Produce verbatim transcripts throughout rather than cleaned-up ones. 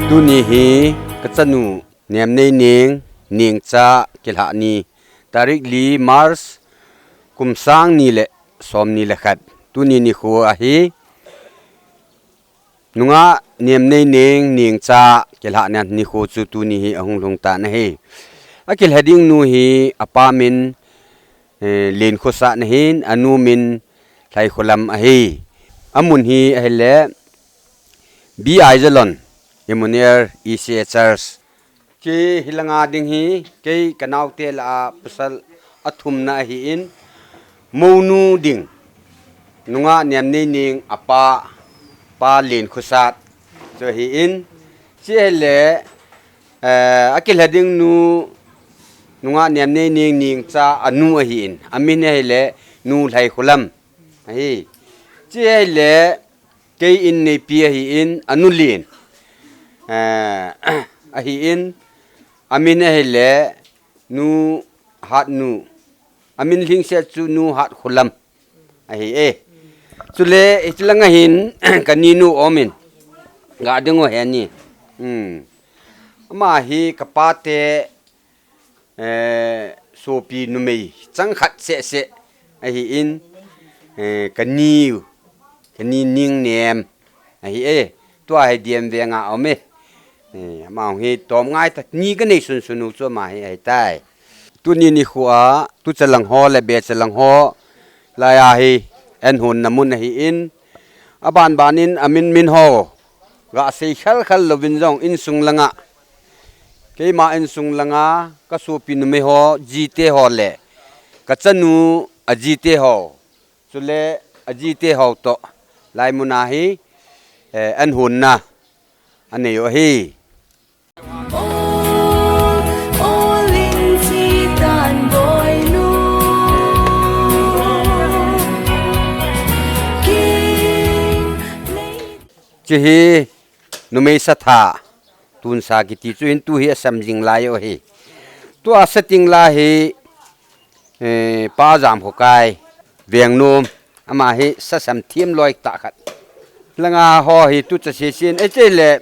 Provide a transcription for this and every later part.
Tuni hi kachanu Nemneining, Ningcha kilhah ni, tarik li March, kum sang ni le som ni le khat. Tuni nikho ahi. Nungah Nemneining, Ningcha kilhah nikho chu tuni hi ahung lhung tan ahi. Akilha ding nu hi apa min, eh, Lenkhosat ahin, anu min Lhaikholam ahi. Amun hi ahile B I Jalon, Emmanuel E C A Church. Chu hilanga ding hi kei kanaote lah a pasal athumna ahin, mounu ding Nungah Nemneining apa, Pa Lenkhosat chu ahin, chu ahile, eh, akilha ding nu Nungah Nemneining, Ningcha anu ahin, amin ahile Nu Lhaikholam ahi. Chu ahile kei inneipi ahin, anu Len, eh, ahin, amin ahile Nu Hatnu, amin lhingset chu Nu Hatkholam ahi e. Chule hiche langa hin kaninu aumin, ga ding u heni. Hmm. Ama hi kapate, eh, sopi numei chang khat seh seh ahin, eh, kani, kani Ningnem ahi e. Tua hi D M venga aum e. Eh, ama hi tom ngai ta, ni kanei sunsun u chu ama hi ahitai. Tuni nikho a, tucha lang ho le becha lang ho, laiya hi anhonna mun ahin, aban banin amin min ho ga sei khel khel louvin jong insung langa, keima insung langa kasopi numei ho jite ho le kachanu ajite ho, chule ajite ho toh, lai muna hi, eh, anhonna anei u ahi. Chu hi numei satha, tunsa kiti chu hin tu hi asam jing lai u ahi. Tua setting lai hi, eh, Pa Jamkhokai, Vengnom, ama hi sasam thiem loi tah khat. Langa ho hi tucha sesen, eh, chule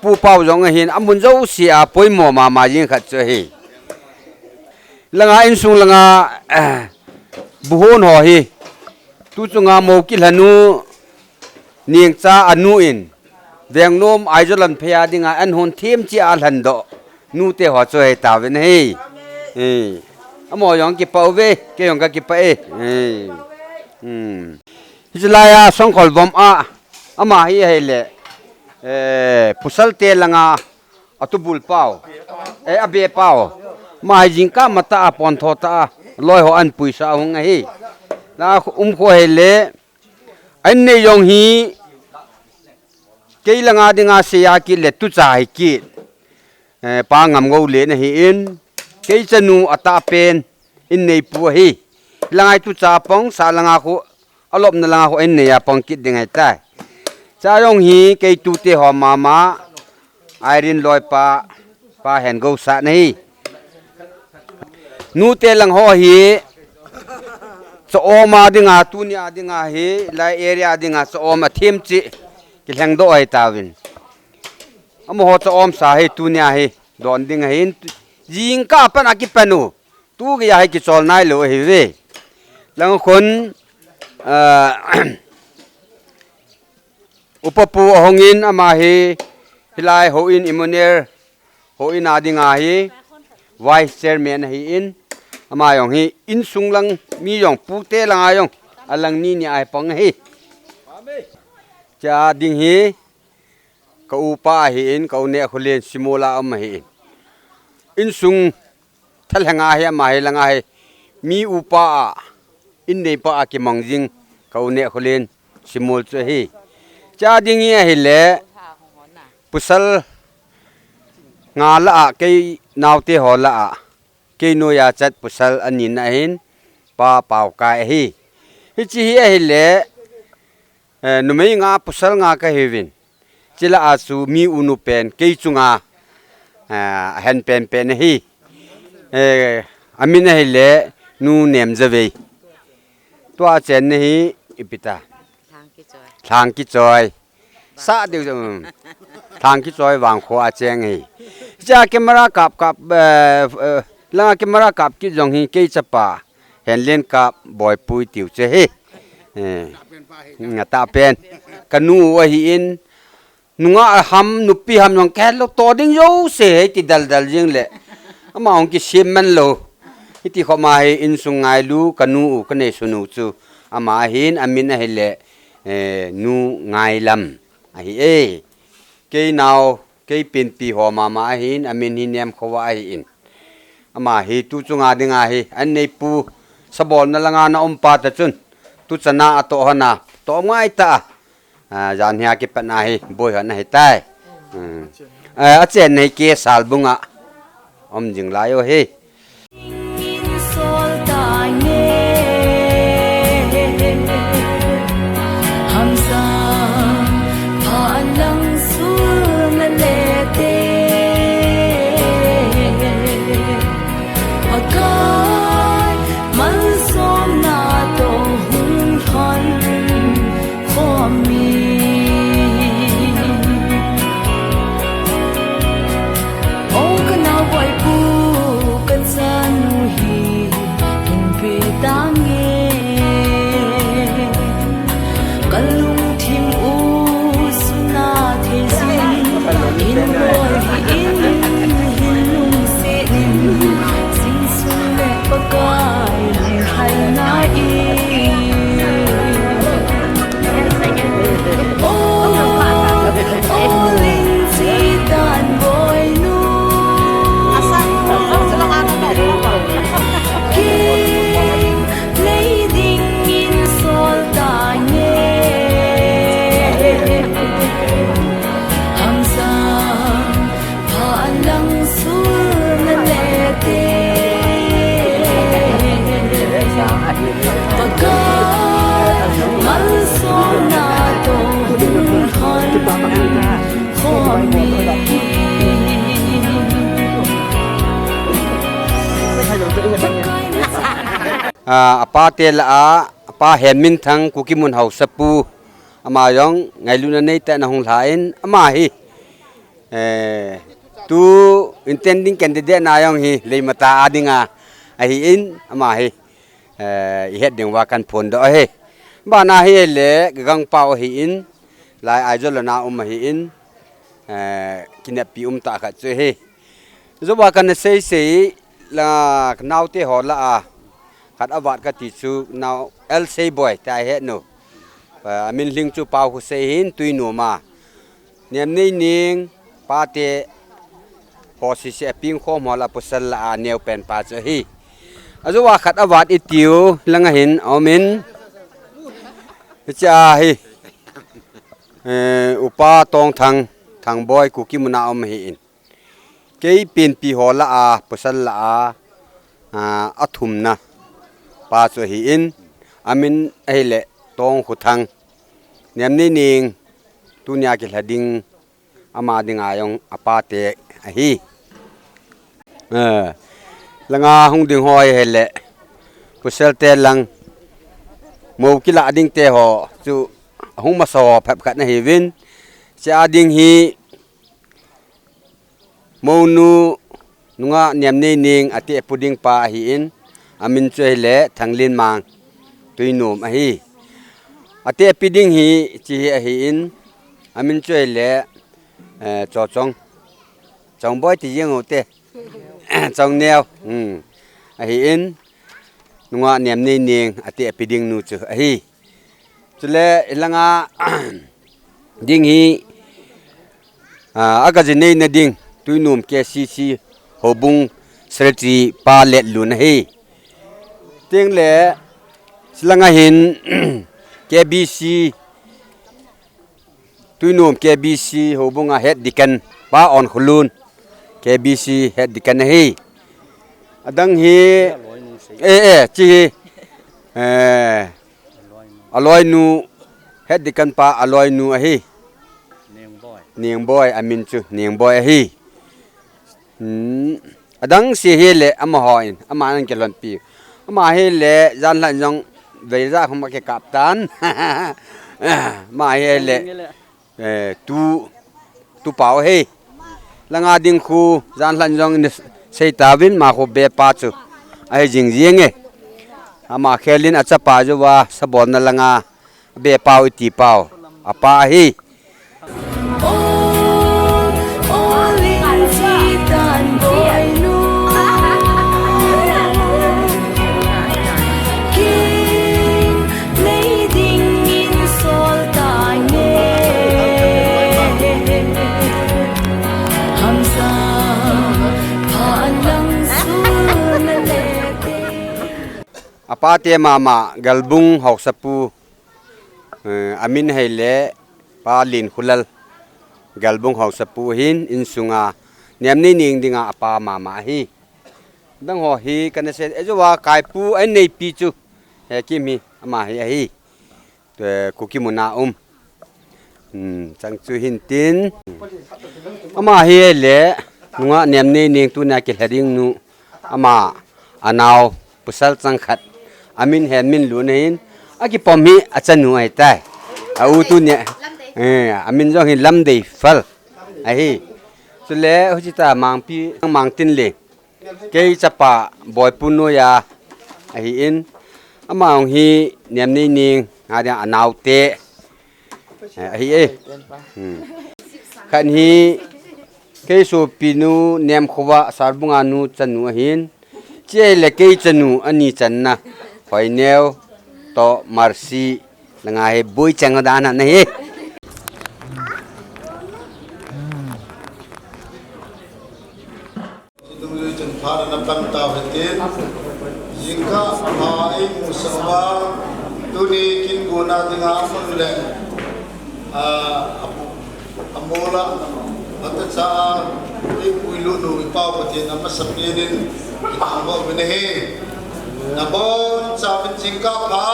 Pu Pau jong ahin, amun jousea poimo mama jing khat chu ahi. Langa insung langa, eh, buhon ho hi, tu chunga mou kilhanu, Ningcha anu in, Vengnom Aizawl lhon phei a dinga anhon thiem cheh a lhondoh nute ho chu ahi tauvin ahi. Eh, amaho jong kipah uve, kei jong kakipah e. Eh. Hmm. Hiche laiya Songkholvom a, ama hi ahile, eh, pasal te langa atubul pau, eh, abe pau. Ama hi jingkah matah a pontho tah a loi ho anpuisah a hung ahi. Na um kho ahile, An nei jong hi, kei langa dinga seiya kit le tucha hi kit. Eh, Pa Ngamngoulen ahin, kei chanu atahpen, in neipu ahi. Langa hi tucha pang, sa langa khu, alopna langa khu in neiya pang kit ding ahitai. Cha jong hi, kei tute ho mama, Irene loipa, Pa Hengousat ahi. Nute lang ho hi, cha-om a dinga, tunia dinga hi, lai area dinga cha-om a thiem cheh, kilhengdoh ahi tauvin. Amaho cha-om sa hi, tunia hi, don ding ahin, jingkah a pat a kipan u, tu geiya hi kichol nailou ahiuve. Lang khun, ah, Upa pu ahungin ama hi, hilai houin Emmanuel, houin a dinga hi, Vice Chairman ahin, ama jong hi, insung lang mi jong, pute langa jong, alang ni ni ahi pang ahi. Cha ding hi, ka upa ahin, ka u Nehkholen Simol a um ahin. Insung thalheng a hi ama hi langa hi mi upa a, in neipa a kimang jing ka u Nehkholen Simol chu ahi. Cha ding hi ahile, pasal nga lah a, kei naote ho lah a, kei noiya chat pasal anina ahin, Pa Paokai ahi. Hiche hi ahile, eh, numei nga pasal nga kahiuvin. Chule achu mi unu pen, kei chunga, eh, ahen penpen ahi. Eh, amin ahile, Nu Nemjavei. Tua chenna hi, ipi ta. Lhangkichoi. Lhangkichoi. Sa deu, um. Thang kichoi vang kho a cheng hi. Cha camera kap kap, eh, eh, langa camera kap kit jong hi kei chapa. Henlen kap boipui tiu che hi. Eh, nga ta pen. Kanu ahi in. Nunga ham nupi ham jong kelo to ding jo se hi ti dal dal jing le. Ama hong ki sim man lo. Hiti kho ma hi insung ngailu kanu u kanei sunu chu. Ama ahin amin ahile, eh, Nu Ngailam. Ahi e. Kei nau, kei pinpi ho mama ahin, amin hi Nem Khowa ahi in. Ama hi tu chunga dinga hi, an neipu, sabol na langa na um pa ta chun. Tu chana a to hana, to ngai ta. Ah, jan hi a kipat na hi, boi hana hi tai. Hmm. Eh, a chen nei ke sal bunga. Om jing lai o hi. Ah, apa te la a, apa Henminthang Kuki mun hausapu, ama jong ngailutna neitah in ahung lha in, ama hi, eh, tu intending candidate na jong hi, leimata a dinga, ahi in, ama hi, eh, i het ding uva kan phondoh ahi. Bana hi le, gagangpau ahi in, lai Aizawl a na um ahi in, eh, kineppi um tah khat chu ahi. Joba kana sei sei la naote ho la a. Khat avat kati chu nau L Seiboi ta het nu. Eh, amin lhing chu Pau Khosei hin Tuinum a. Nemneining pate ho sisi a ping khom ho la pasal la a neo pen pa chu ahi. Ajoa khat avat i tiu langa hin aum in. Hiche a hi. Eh, Upa Tongthang, Thangboi Kuki muna um ahi in. Kei pinpi ho la a, pasal la a, a, athumna pa chu ahi in, amin ahile Tongkhothang. Nemneining, tunia kilha ding, ama dinga jong apa te ahi. Eh, langa hung ding ho ahile, pasal te lang, mou kila ding te ho, chu hung masa ho phep khat na hi vin, che a ding hi, Mounu nunga Nemneining ati apu ding pa ahi in, amin chu ahile Thanglinmang Tuinum ahi. Ati api ding hi chi hi ahi in, amin chu ahile, eh, Chochong. Chongboi ti jeng u te. Chongneo. Hmm. Ahi in, nunga Nemneining ati api ding nu chu ahi. Chule, ilanga ding hi, ah, agaji neina ding, Tuinum K C C Houbung Secretary pa Letlun ahi. Tengle, silanga hin, K B C, Tuinum K B C Houbung a Head Deacon pa Onkholun, K B C Head Deacon ahi. Adang hi, eh, eh, chi hi, eh, Aloinu, Head Deacon pa Aloinu ahi. Nengboi, amin chu Nengboi ahi. Hmm. Adang si hile, amaho in, ama nang kilhonpi. Ama hile, jan lan jong, veiza khoma kikap tan. Ama hile. Eh, tu, tu pau ahi. Langa ding khu, jan lhan jong in sei tauvin, ama khu be pa chu. Ahi jing jing e. Ama khelin achapa jouva, sabolna langa, be pau iti pau. Apa ahi. Apa te mama Galbung Haosapu, eh, amin ahile Pa Linkholal, Galbung Haosapu hin insunga Nemnei Neng dinga apa mama ahi. Dang ho hi kana sei, ejouva kaipu aneipi chu, he Kim hi, ama hi ahi. Te Kuki muna um. Hmm, chang chu hin tin. Ama hi le, nunga Nemnei Neng tuna kilha ding nu. Ama anao, pasal chang khat. Amin Henminlun ahin. Akipom hi achanu ahitai. A u tu ne. Eh, amin jong hi Lamdeifal. Ahi. Chule, huchita mangpi, Mangtinleng. Kei chapa Boipu noiya ahin, ama jong hi Nemnei Neng, ading anaote, eh, ahi e. Hmm. Khat hi, kei sopinu Nemkhoa Sarbunga nu chanu ahin, chule kei chanu ani channa, Hoineo toh Mercy, langa hi boi chang dan ahi. Dungjui chun phat ana pan tau hitin, jingkah pha eimusah uva, tuni kin guna dinga amun le, a, a, amola, atacha a, eipuilut u iPau Pathen amasapen in, ithangvah uvin ahi. Nabonchauvin jingkah pha.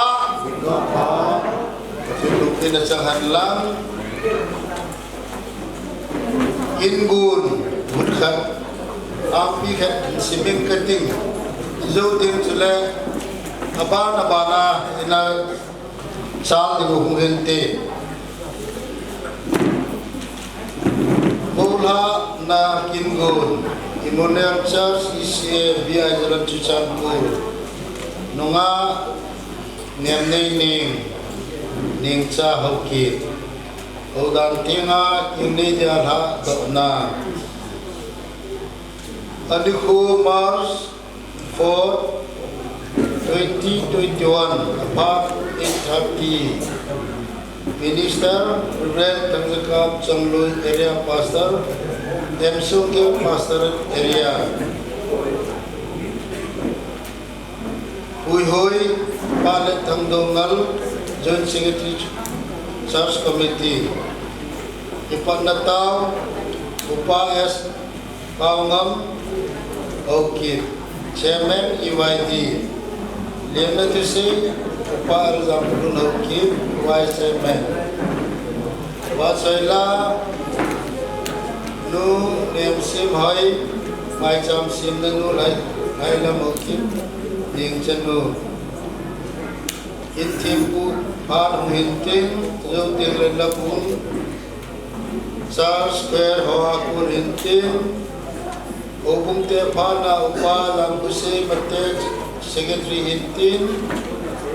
Pathen lungsetna chang hen lang. Kin gun, mun khat, angpi khat, siming kating, jou ding chule, aban aban a, ina chal ding u hung hinte. Bolhahna kin gun, Emmanuel Church, E C A, B I Jalan Churachandpur, nunga Nemnei Neng, Nengcha Haokip. Houdan tenga kin nei dia lhadohna. Anikho March fourth, twenty twenty-one, aphat eight thirty. Minister, Reverend Thangjakam Chongloi, Area Pastor, M Sungkeo Pastor Area. Huihoi, Pa Letthang Doungel, Joint Secretary, Church Committee. Kipatna tao, Upa S Paongam, Haokip, Chairman, E Y D. Lianna thusei, Upa L Jamlun Haokip, Vice Chairman. Vahchoila nu Nemsemhoi, maicham semna nu Lai, Lailam Haokip, Nengchanu. Kin thempu phat hung hintin, jou teng le lapu. Charles Square hoa kon hintin, houbung te phat na Upa Lamkhosei Mate Secretary hintin,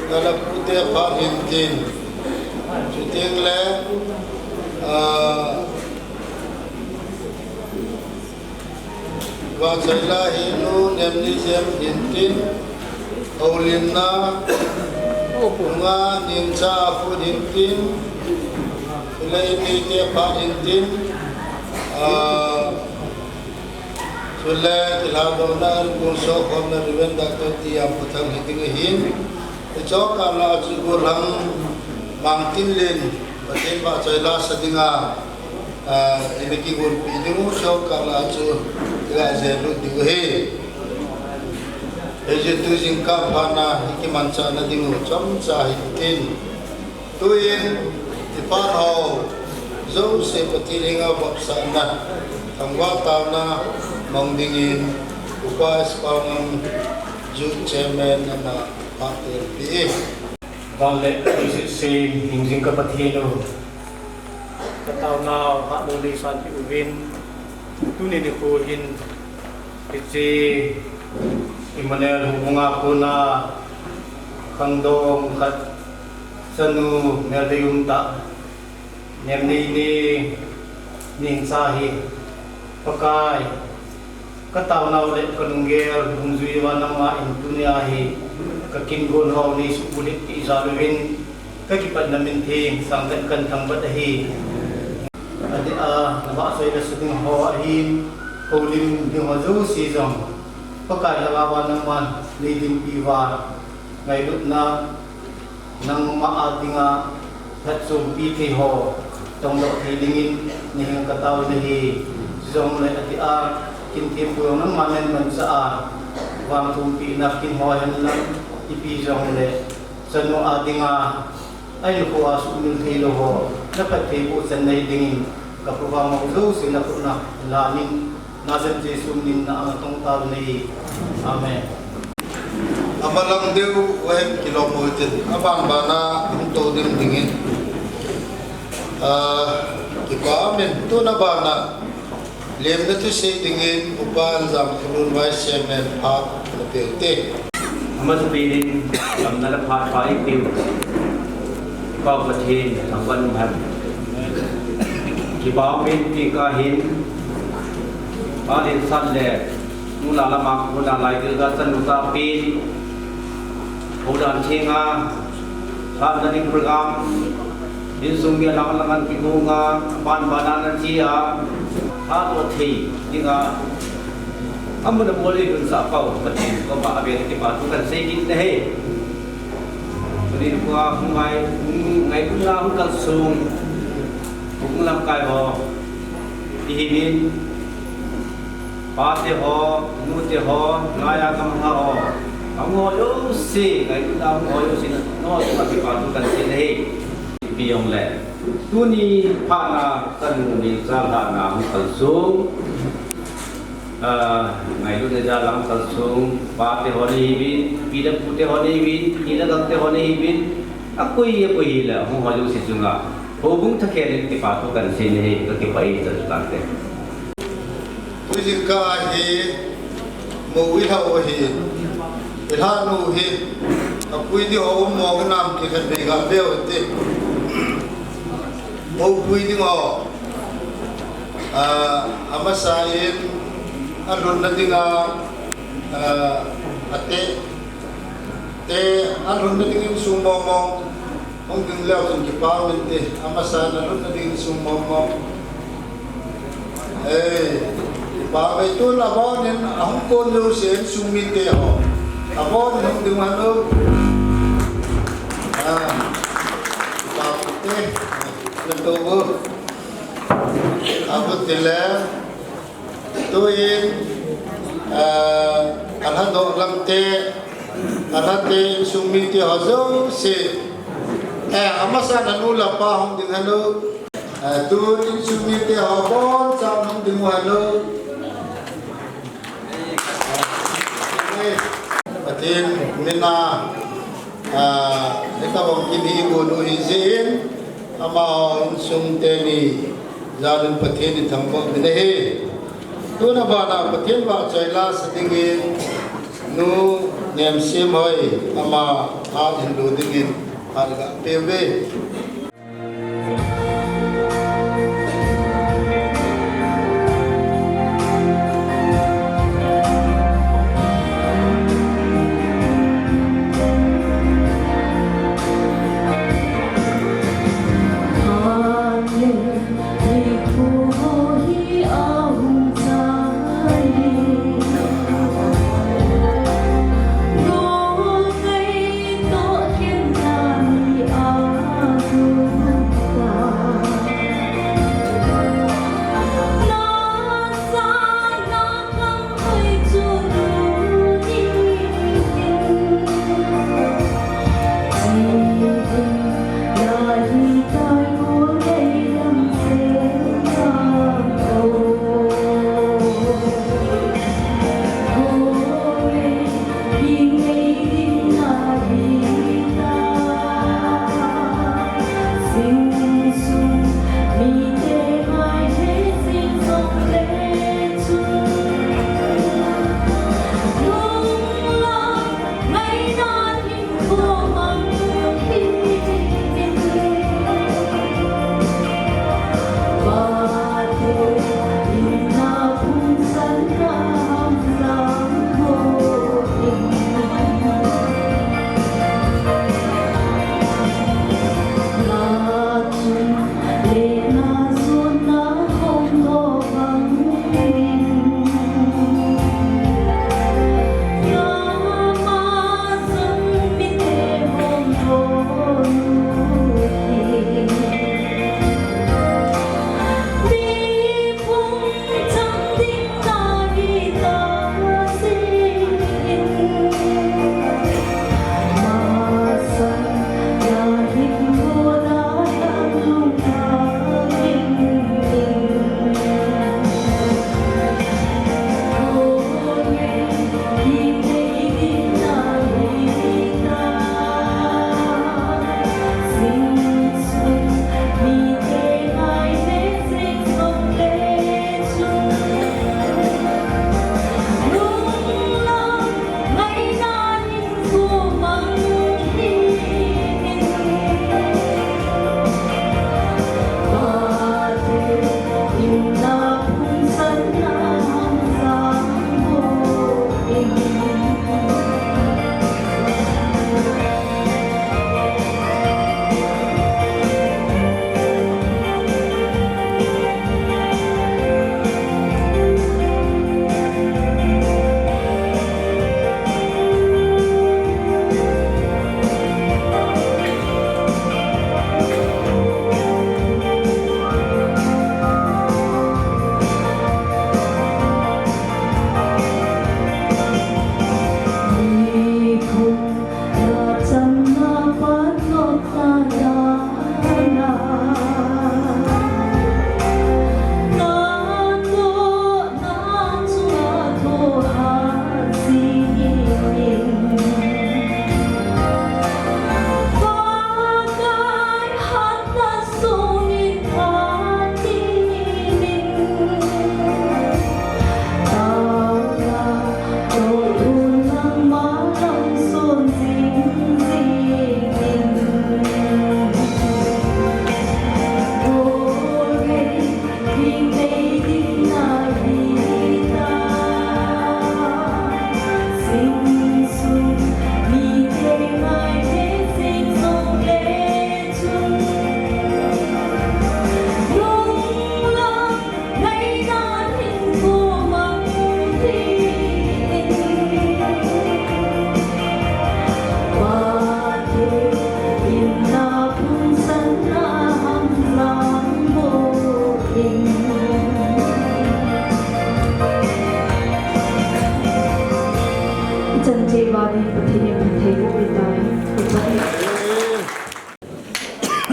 nalapute phat hintin. Chuteng le, ah, Vahchoila hi nu Nemnijem hintin, houlimna, nunga Nengcha Akhut hintin, chule Inneite phat hintin, ah, chule kilhadohna ankong sokhomna Reverend Doctor T Yampothang hiding ahin, hiche kah lah a chu gollhang Mangtinlen, Pathen vahchoila sa dinga, ah, ina kigonpi diu, hiche kah lah a chu iga jelut diu ahi. Hiche tu jingkah phat na ikimanchahna diu chomcha hitin. Tuin, iphat ho jouse Pathen henga vopsahna, thangvah taona mang dingin, Upa S Paongam, Youth Chairman, ama phat eipeh e. Van le leiset sem hingjing ka Pathen u, Ka taonau, Hatnu Leisanpeh uvin, tuni nikho hin, hiche Emmanuel houbunga kona khangdong khat, chanu melvei umtah, nemneini ningcha hi, Pakai, ka taonau le ka lunggel dungjui uva nangma in tunia hi ka kin gon ho nei suhbulhit peh jal uvin, ka kipatna min theng sangtah in kan thangvah ahi. Adeh a, na vahchoi le sa ding ho ahin, houlim ding ho jouse jong, Pakai lhagao a nangman nei dinpi uva, ngailutna, nangma a dinga phatchompi thei ho tongdoh thei dingin nei heng ka tao ahi. Chujongle adeh a, kin thempu jong nangman nei manchah a, vangthumpina kin ho henlang, ipi jongle chanu a dinga, a inkho a sumil theilou ho, na phattheiboh chan nei dingin, ka phuba mo jouse na khut a lanin, Nazareth Jesu min a na tong tao ahi. Amen. Amalang deu uhen kilom uhitin, abanbana hung tou ding dingin, ah, kipa umin, tuna bana lemna thusei dingin Upa Lamkholun Vice Chairman phat na peh ute. Amasapen in damna le phat pha eipeu Pa Pathen thangvah in umhen. Kipa umin, tika hin Pa Leisanpeh le Nu Lalama kona lai dil ga chanu tahpen, houdan thenga, lhatna ding program, insung mi alang alang a kigonga, abanbana na che a, lhatdoh thei dinga, amun abol eilhunsah pau Pathen koma avel kipa thu kan sei kit ahi. Tuni nikho a hung ngai, hung ngailutna hung kalsong, hung lamkai ho, ihiuvin, pate ho, nute ho, laiya gamlha ho, ahung ho jouse, ngailutna ahung ho jouse, nangho chunga kipa thu kan sei ahi. Ipi jongle, tuni phatna chanu ningcha lhahna hung kalsong, ah, ngailutna jal a hung kalsong pate ho nahiuvin, pi le pute ho nahiuvin, pi le galte ho nahiuvin, akoi akoi hile, ahung ho jouse chunga houbung thakhen in kipa thu kan sei ahi, ka kipah e, chanu tangte. Tujingkah hi, mou ilhah u hi, ilhah nu hi, apui ding ho um mong hinam ti khatvei gave u hite. Mou pui ding ho, ah, amasa in, alhunna dinga, ah, ate, te, alhunna ding insung mong mong, hung ding leu chun kipa um inte, amasa in alhunna ding insung mong mong. Ei, kipa uve, tun abon in ahung kon jouse insung mite ho, abon in hung ding uhen o. Ah, kipa ute, na tou u. Abu tile, tuin, ah, alhadoh lamte, alhate insung mite ho jouse, eh, amasa in anu le apa hung ding uhen o. Ah, tun insung mite ho boncha hung ding uhen o. Pathen mina, ah, hitobang kin hi igon u hijeh in, amaho insung teni jal in Pathen ithangvah uvin ahi. Tuna bana Pathen vahchoi lasa dingin Nu Nemsemhoi, ama hat hinlo dingin hat gapeh uve.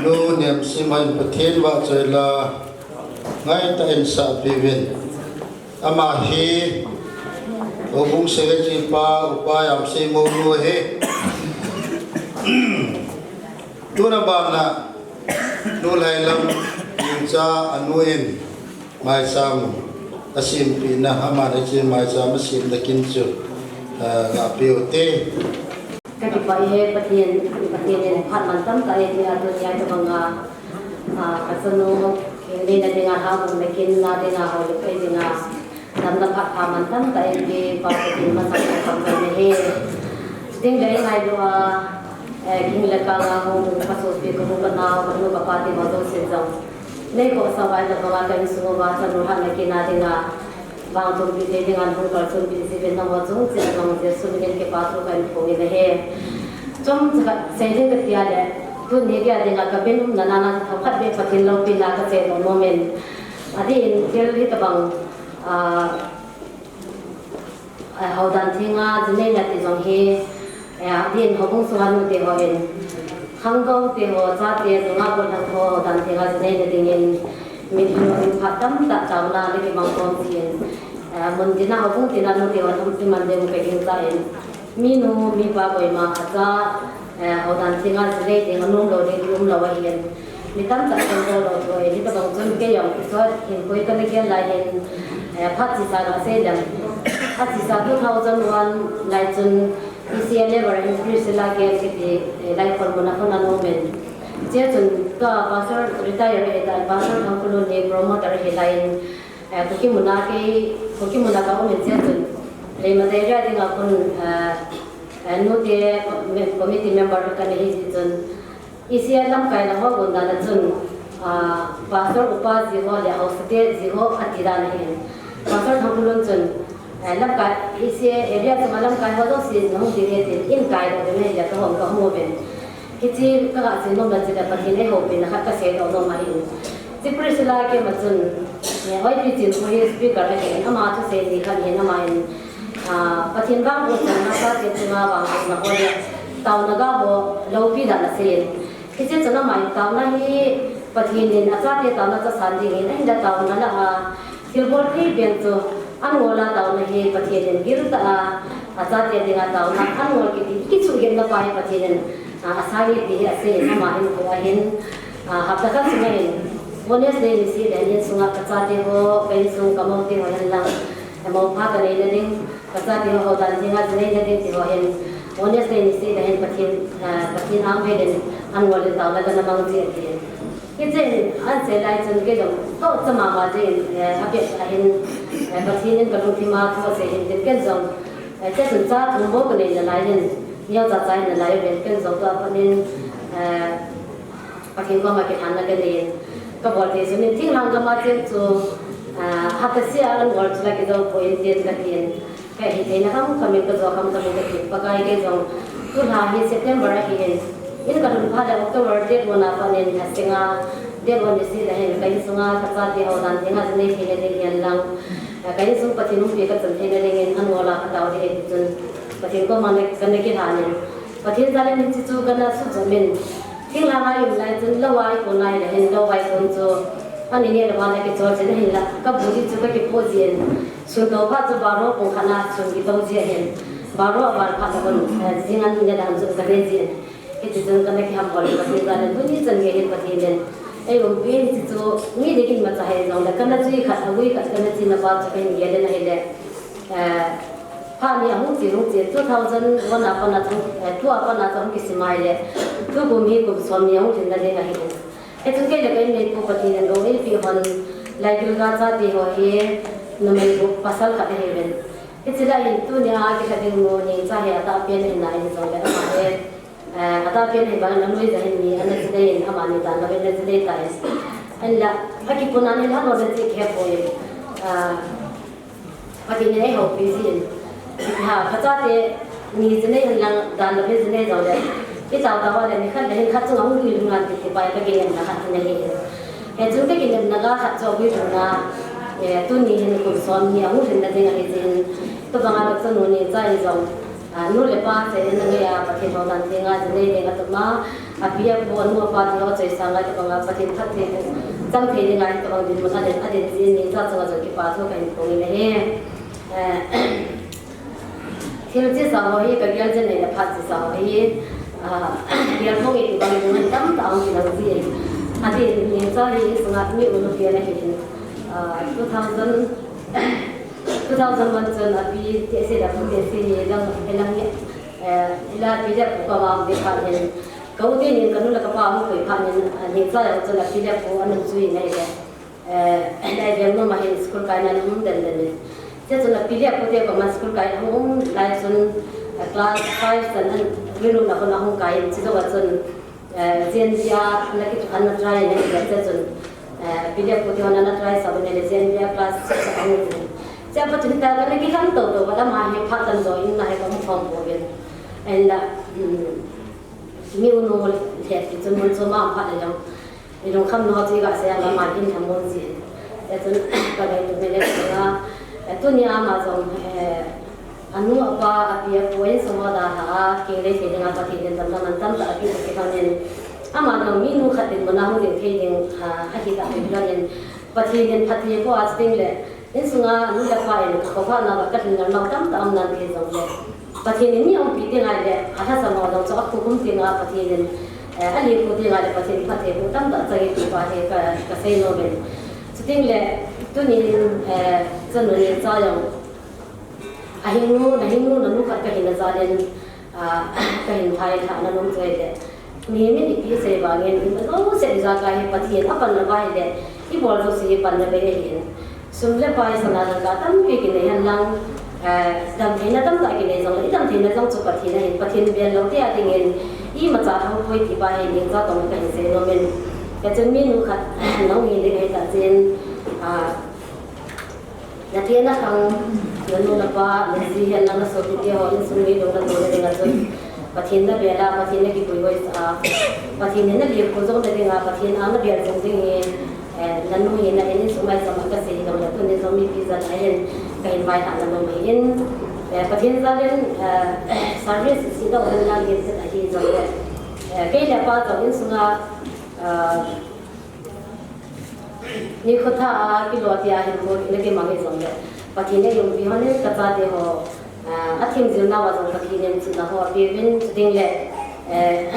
Nu Nemsima in Pathen vahchoi la ngaitah in sahpi uvin. Ama hi Houbung Secretary pa Upa Yamseimou nu ahi. Tuna bana Nu Lhailam Gingcha anu in maicham asempeh na, aman hiche maicham asemna kin chu, ah, gapeh ute. Kakipah e Pathen, Pathen in phat mantam tah eipe a, tuni a tabang a, ah, kachanu, kei neina dinga lhagum na kin na dinga houlim kai dinga, damna phat pha mantam tah eipe, Pa Pathen masang a pang kai na ahi. Chutengle ngailua, eh, king le kang a hung kasopi, kapu kanao, kanu kapa te ho jouse jong, nei khohsah uva, tabang a ka insung uva chanu lhatna kin a dinga, vangtumpeh thei dinga hung kalsonpeh jiuvin, nangho chungchang a jong Jesu min in kipathu kahin phong in ahi. Chomcha khat sei ding kati a le, tuni geiya dinga ka min umna na, na thakhat beh Pathen loupina kasei nom in. Adeh in thil hitabang, ah, ah, Houdan thenga jinei nati jong hi, eh, adeh in houbung sunga nute hon, khangdong te ho, chate, nungah gollhang ho, Houdan thenga jinei na dingin, mitlhi phat tamtah taona le kimang khom jin, eh, mun tina, houbung tina nute hon um iman ding u kagingchan, minu, mipa koima acha, eh, Houdan thenga jinei ding anom lou ding um lou ahin, Mi tamtah kan bol lou chu ahi, hitabang chun kei jong kisot hin koi kana gel lai hin, eh, phat chesa kasei lem. Phat chesa two thousand one lai chun E C A level in Priscilla Gale kiti, eh, Laikhol mun a khun ana um in. Chea chun tua pastor retire ahi ta, Pastor Thangkhulun hi promoter ahi lai in, eh, Kuki mun a kei, Kuki mun a ka um in chea chun. Leimatai area dinga khun, eh, eh, nute committee member kana hi jeh chun. E C A lamkai lang ho gon dan a chun, ah, Pastor upa ji ho le haosate ji ho ati dan ahin. Pastor Thangkhulun chun, eh, lamkai E C A area chunga lamkai ho jouse nahung ding e tin, in kai lou ding ahi le kahung kahung uvin. Hiche kaga sei nom na chu le Pathen eihoupi na khat kasei nom nom ahin. Hiche Priscilla Gale ma chun, eh, Y P Chin khu hi speaker ahin, ama thusei ni khat ahin, ama hin Ah, Pathen vangbohna, chate chunga vangbohna ho le, taona ga ho loupi dan asei in. Hiche chun ama in taona hi Pathen in achate taona chu asan ding ahin, ahinla taona lah a, thilbol thei pen chu an ngol a taona hi Pathen in gil tah a, achate dinga taona an ngol kiti, kisugenna pa hi Pathen in, ah, asang e ti hi asei in, ama hin khu ahin, ah, hapta khat sunga hin, Wednesday ni seh le hin insunga kachate ho, ka insung kamou te ho hen lang, mou pha kanei na ding, Kachate ho, houdan thenga jinei nading ti ho hin, Wednesday ni seh le hin Pathen, ah, Pathen ang velen an ngol in taona kana mang ji ati. Hiche hin, an sei lai chun kei jong, toh cha mama jeng in, eh, apet ahin, eh, Pathen in kalungthim a thu asei hin tin ken jong, eh, chea chun cha thum bou kanei nalai hin, neocha cha in nalai uvin ken jong tua pat in, eh, Pathen koma kilhanna kanei in, kabol thei sun in, thinglhang gam a cheng chu, ah, hapta seh a an ngol chu la kijou poi in tin katin, kahi theina kham kham in, kajo kham kham in katin, Pakai kei jong, tulha hi September ahin, in kalhun phat le October date one a pat in, asenga date one ni seh le hin, ka insunga kachate houdan thenga jinei thei nading hen lang, ah, ka insung Pathen umpi kachang thei nading in, an ngol a katao ding ahi ti chun, Pathen koma na, kana kilhan in, Pathen jal in hiche chu kana sujom in, Thinglhang a i um lai chun lou a i kon lai le hin lou vai kon chu ani neh le vang a kichol chen ahinla, kabu di chu kakipoh jin, sun tou phat chu baro pung khat na sun kitou ji ahin, baro aval phat na kon, eh, jing an neh dan chu kane jin. Hiti chun kana kiham bol le Pathen jal in tuni chan gei hin Pathen in eiumpi in hiche chu mi ding in imacha hijong le kana chui khat, agui khat kana china pa chu kahin gel in ahile, eh, phat ni ahung che, hung che, two thousand one a pat na chu, eh, two a pat na chu ahung kisim a ahile, tukum hi kum som ni ahung lhin na ding ahi. Hichun kei le ka inneipu Pathen in lou eipeh hon, Laibilga chate ho hi, numei gup pasal khat ahiuvin. Hiche lai hin tunia kilha ding nu Nengcha hi atahpen ahin, ahin jong le ama hi, eh, atahpen ahi vangin anoi ja hin mi ana jinei in, amani dan louvin ana jinei tai. Ahinla, akipuna hin alou le chi kihepoi. Ah, Pathen in eihoupi jin. Ha, kachate ni jinei hen lang dan lou hi jinei jong le. Itao tao a le nikhat le hin khat chunga hung lui lhung ngan ti ti pai kakinemna khat ahi. Hichun kakinemna ga khat chu ahung lhung na, eh, tuni hin kum som ni ahung lhin na ding ahi jin. Tobanga kachanu Nengcha in jong, ah, nu le pa cheh in angai a, Pathen houdan thenga jinei ding atum a, api apu anu apa ti ho choi sang a, tobanga Pathen phatthei chang thei dinga hitobang dinmun adin, adin jin Nengcha chunga jong kipa thu kahin phong in ahi. Eh, thil chesa ho hi kagel jin ahile phat chesa ho hi, ah, gel phong e ti bang in tamtah ahung kilang ji. Adin Nengcha hi insunga mi unu pen ahin, ah, two thousand, two thousand one chun api tehse le apu tehse hi lang, lang hi, eh, ila pi le pu koma um ding phat hin, ka u teni in kanu le kapa ahung koi phat in, ah, Nengcha jong chun api le apu ana um chu in ahile. Eh, lai veng nom a hin school kaina ana um den den in. Chea chun api le apu te koma school kai ahung um lai chun, eh, class five chan an rilum na khun ahung kai in, chujou a chun, eh, J N V a ana ki, ana try in ahile chea chun, eh, api le apu te hon ana try sah in ahile J N V a class six a ahung um. Chea pat chun ta kana kikham tou tou, pat ama hi phat tamjo in ana hi kamu khom pouvin. Ahinla, um, mi unu lheh ti chun mun chom a um phat le jong. I lungkham nau chu i ga sei a, ama hin thamon ji. Chea chun ka ngaito me le chunga, eh, tunia ama jong, eh, anu apa, api apu insung ho dalha a, kinglei thei dinga Pathen in damna mantam tah apeh kit lhonin. Ama jong minu khat dinmun a hung ding thei ding, ah, ahi tah kit lhonin. Pathen in phatthei apoh a chuteng le, insunga nu le pa in ka khopha nau a ka lhingnel nau tamtah um nan ti jongle, Pathen in mi aumpi teng ahile, alhasam ho jong chu akhukhum tenga Pathen in Eh, a lekhu dinga le Pathen phattheiboh tamtah chang e ti pa hi ka, ka seinom in. Chuteng le, tunin, eh, chanu Nengcha jong, ahing nu, nahing nu, nanu khat kahi na jal in, ah, kahin phailhah na nom chu ahile, mihem in ipi asei vangin, ima jouse ijakai hi Pathen apanna uva ahile, ibol jouse hi panna bei ahin. Sum le pai, sana dangka tampi kinei henlang, eh, damtheina tamtah kinei jongle, idamtheina jong chu Pathen ahin, Pathen bel lou te a dingin, imacha thangpoi ti pa hi Nengcha koma kahin seinom in. Hichun minu khat nahung hi ding ahitah jeh in, ah, natheng nakhang, nanu napa, naji henlang nasopi teho, insung mi dong natoh na dinga chun, Pathen nabel a, Pathen nakipuihoisah a, Pathen in nalekhu jong na dinga, Pathen ang nabel jing ding hi, eh, nanu hina in insung maicham a kasei hijongle, tuni jong mipi jal a hin kahin vailhah na nom ahin, eh, Pathen jal in, eh, service isi dau henlang hin ahi jongle, eh, kei le apa jong insunga, eh, nikho tha a kilo tia hinkho nakimang hijongle, Pathen in eiumpi hon in kachate ho, ah, athim jil nauva jong Pathen in chihna ho apeuvin, chuteng le, eh,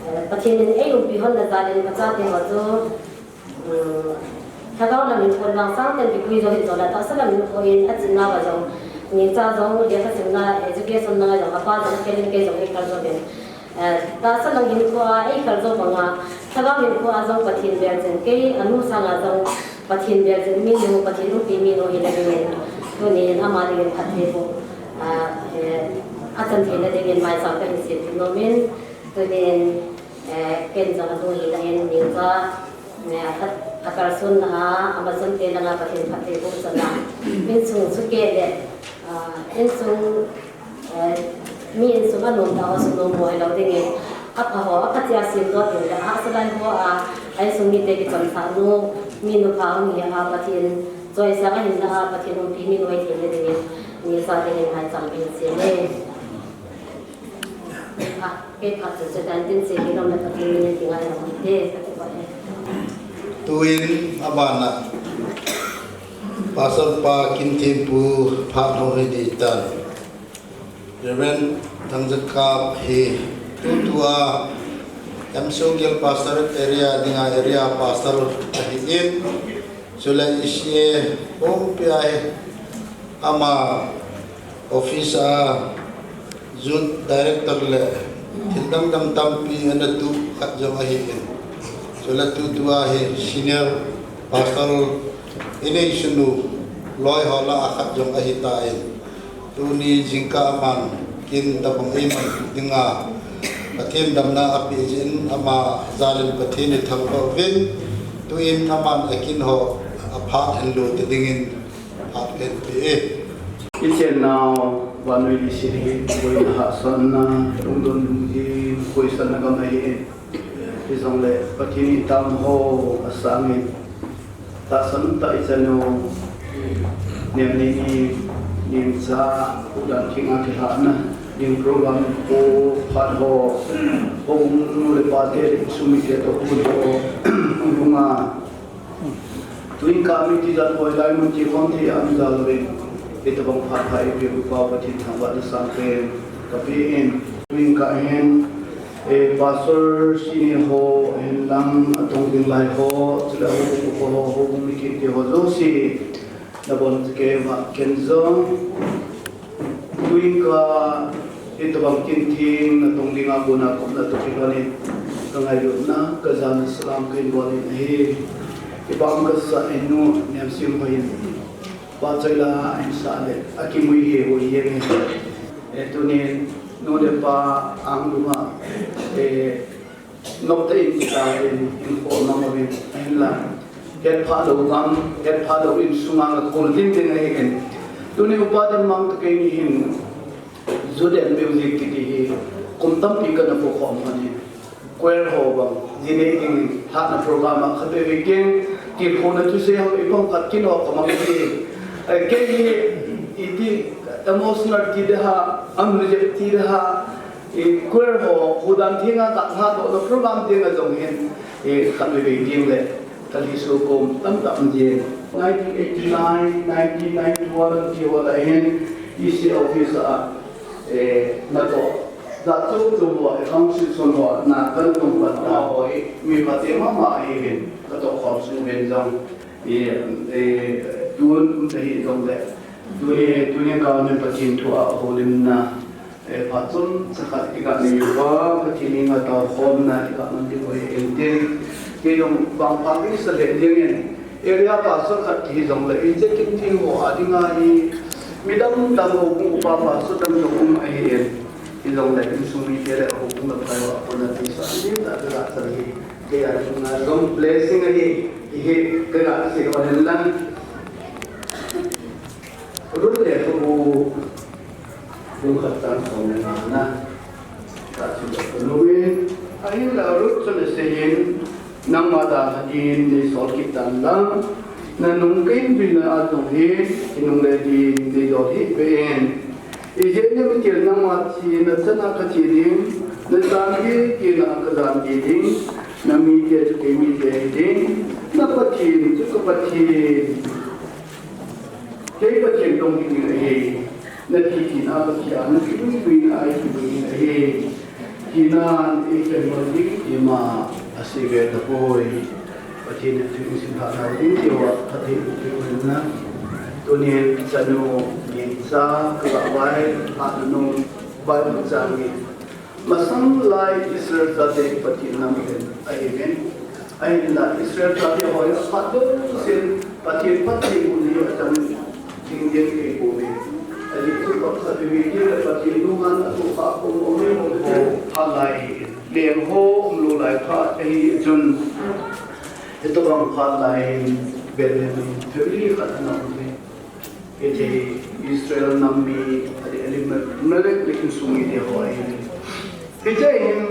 eh, Pathen in eiumpi hon na jal in kachate ho chu, um, lhagao lam hinkho vang sangtah in kipui jou hijongle, tahsa lam hinkho in achih nauva jong, Nengcha jong lekha simna, education na jong, apa jong akhel in kei jong eikhel jouvin. Eh, tahsa lang hinkho a eikhel jou banga, lhagao hinkho a jong Pathen bel jing, kei anu sanga jong Pathen bel jing minu, Pathen umpi minu hina dingin, tunin ama dingin phattheiboh, ah, eh, achan theina dingin maicham kahin sem nom in, tunin, eh, ken jong anu hina in Nengcha, eh, a, akalson a, amachonte langa Pathen phattheiboh chana, insung sukeh le, ah, insung Eh, mi insung a nomtah ho sunom mo hilou dingin, apha ho, apha cheh a semdoh ding le, ahahsa lai ho a, a insung mite kichonsah nu, minu pha hung hi a, Pathen choisang ahinna a, Pathen umpi minu ahi theina dingin, Nengcha dingin maicham kahin sem e. Ah, kei phat chu chutan tin, sei hilom le Pathen min in kingai lou hite, kati uve. Tuin abana Pastor pa Kinthempu phat hung hi ding tan. Reverend Thangjakap hi tutua M C O Gel Pastorate area dinga area pastor ahin, chule E C A pumpia hi ama office a youth director le thil dang dang tampi ana tu khat jong ahin, chule tutua hi senior pastor inei sunu loi ho lah a khat jong ahitan. Tuni jingkah aman kin tabang eiman dinga Pathen damna apeh jeh in ama jalin Pathen ithangvah uvin, tuin aman akin ho aphat henlo te dingin phat kahin pe e. Ichennau vannoi leiset hi boina hahsatna, lungdon lungjing, koisanna gam ahi. Hijongle Pathen in itao ho asangin, tahsan tah ichan u, Nemneini, Nengcha, Hudan Thenga kilhahna ding program ho, phat ho, houbung nu le pate le insung mite toh phat ho, hung lunga, tuin ka mi tijat hoi lai mun ti khom thei a um jal uvin, hitabang phat pha eipeh u Pa Pathen thangvahna sangpen kapen, tuin ka hin, eh, Pastor senior ho, ahinlang atong ding lai ho, chule houbung upa ho, houbung mi kiti ho jouse, nabonchauva ken jong, tuin ka, hitabang kin theng natong dinga kona kaumna toh kilhonin, kangailutna, kajana salam kahin bolin ahi. Ipa um kasah inu Nemsing ho hin, pachat la ahin sah le, akimui hi hoi jeng e. Eh, tunin nu le pa ang luma, eh, noptah in kitaovin, hinkho amang uvin, ahinla hetphah lou gam, hetphah lou insunga ngakhol ding ding ahin. Tuni upa Denmang toh keini hin, Youth and Music kiti hi kum tampi kana pokhom lhon in, choir ho bang, ji nei dingin, lhahna program a khatvei vei keng, tilkhouna thusei ham, ipum khat kin ho kamang hi, eh, kei hi, iti, emotional ti ding ham, amnujep ti ding ham, eh, choir ho, Hudan Thenga kalhadohna program dinga jong hin, eh, khatvei vei ding le, kalhiso kom tamtah um jin. Nineteen eighty-nine, nineteen ninety-one ti ho lah hin, E C office a, eh, natoh Jat chom chom ho, i council sung ho, na kan tung pan ta ho hi, mi pha te mama ahi uvin, ka toh khom sung uvin jong, i, i, tun um ta hi jong le, tuni, tuni ka min Pathen thu a holimna, eh, phat chomcha khat i ka nei uva, Pathen henga tao khomna i ka man ding u ahi in tin, kei jong vangpha ding sa le ding in, area pastor khat hi jong le, in che kin thing ho a dinga hi, midang dang ho kung upa pastor dang jong um ahi in, Hilou le insung mite le houbung le phai uva kona tisa ni ta ka ga sa hi. Kei a dinga jong blessing ahi, hi ka ga sei lou hen lang. Ruth lekhabu bung khat chang som le nga na. Ka sei lou ka nu in. Ahinla Ruth chun asei in, nangma dalha din nei sol kit tan lang. Na nung kei in tuina a jong hi, i nung le din nei dol hih beh in. Ijeh inem itile nangma thi nachan a kathi ding, nachan gei gei na kajan gei ding, namite chu kei mite hi ding, na Pathen chu ka Pathen. Kei Pathen dong hi ding ahi, nathi thina a kathi a, nakivui vuina a ikivui ding ahi. Thina in eikhen lou ding, ima asei ve tapoi. Pathen in thu isim lhah nau ding tia phatthei boh peh uvin lang. Tunin chanu Ngencha ka ga vai lhah na nung Bible chang hi. Masang lai Israel chate Pathen nam pen ahi uvin. Ahinla Israel chate ho hi aphat lou sin Pathen phatthei boh ni achang ding ding kei bou ve. Ajeh chu pakhat veve ding le Pathen nunghan atoh kha kom um e, um e, phat lai hi. Leng ho umlou lai phat ahi chun, hitobang phat lai in Bethlehem in family khat ana um e. Hiche Israel nam mi, Eli-, Elimelech le insung mite ho ahi. Hiche hin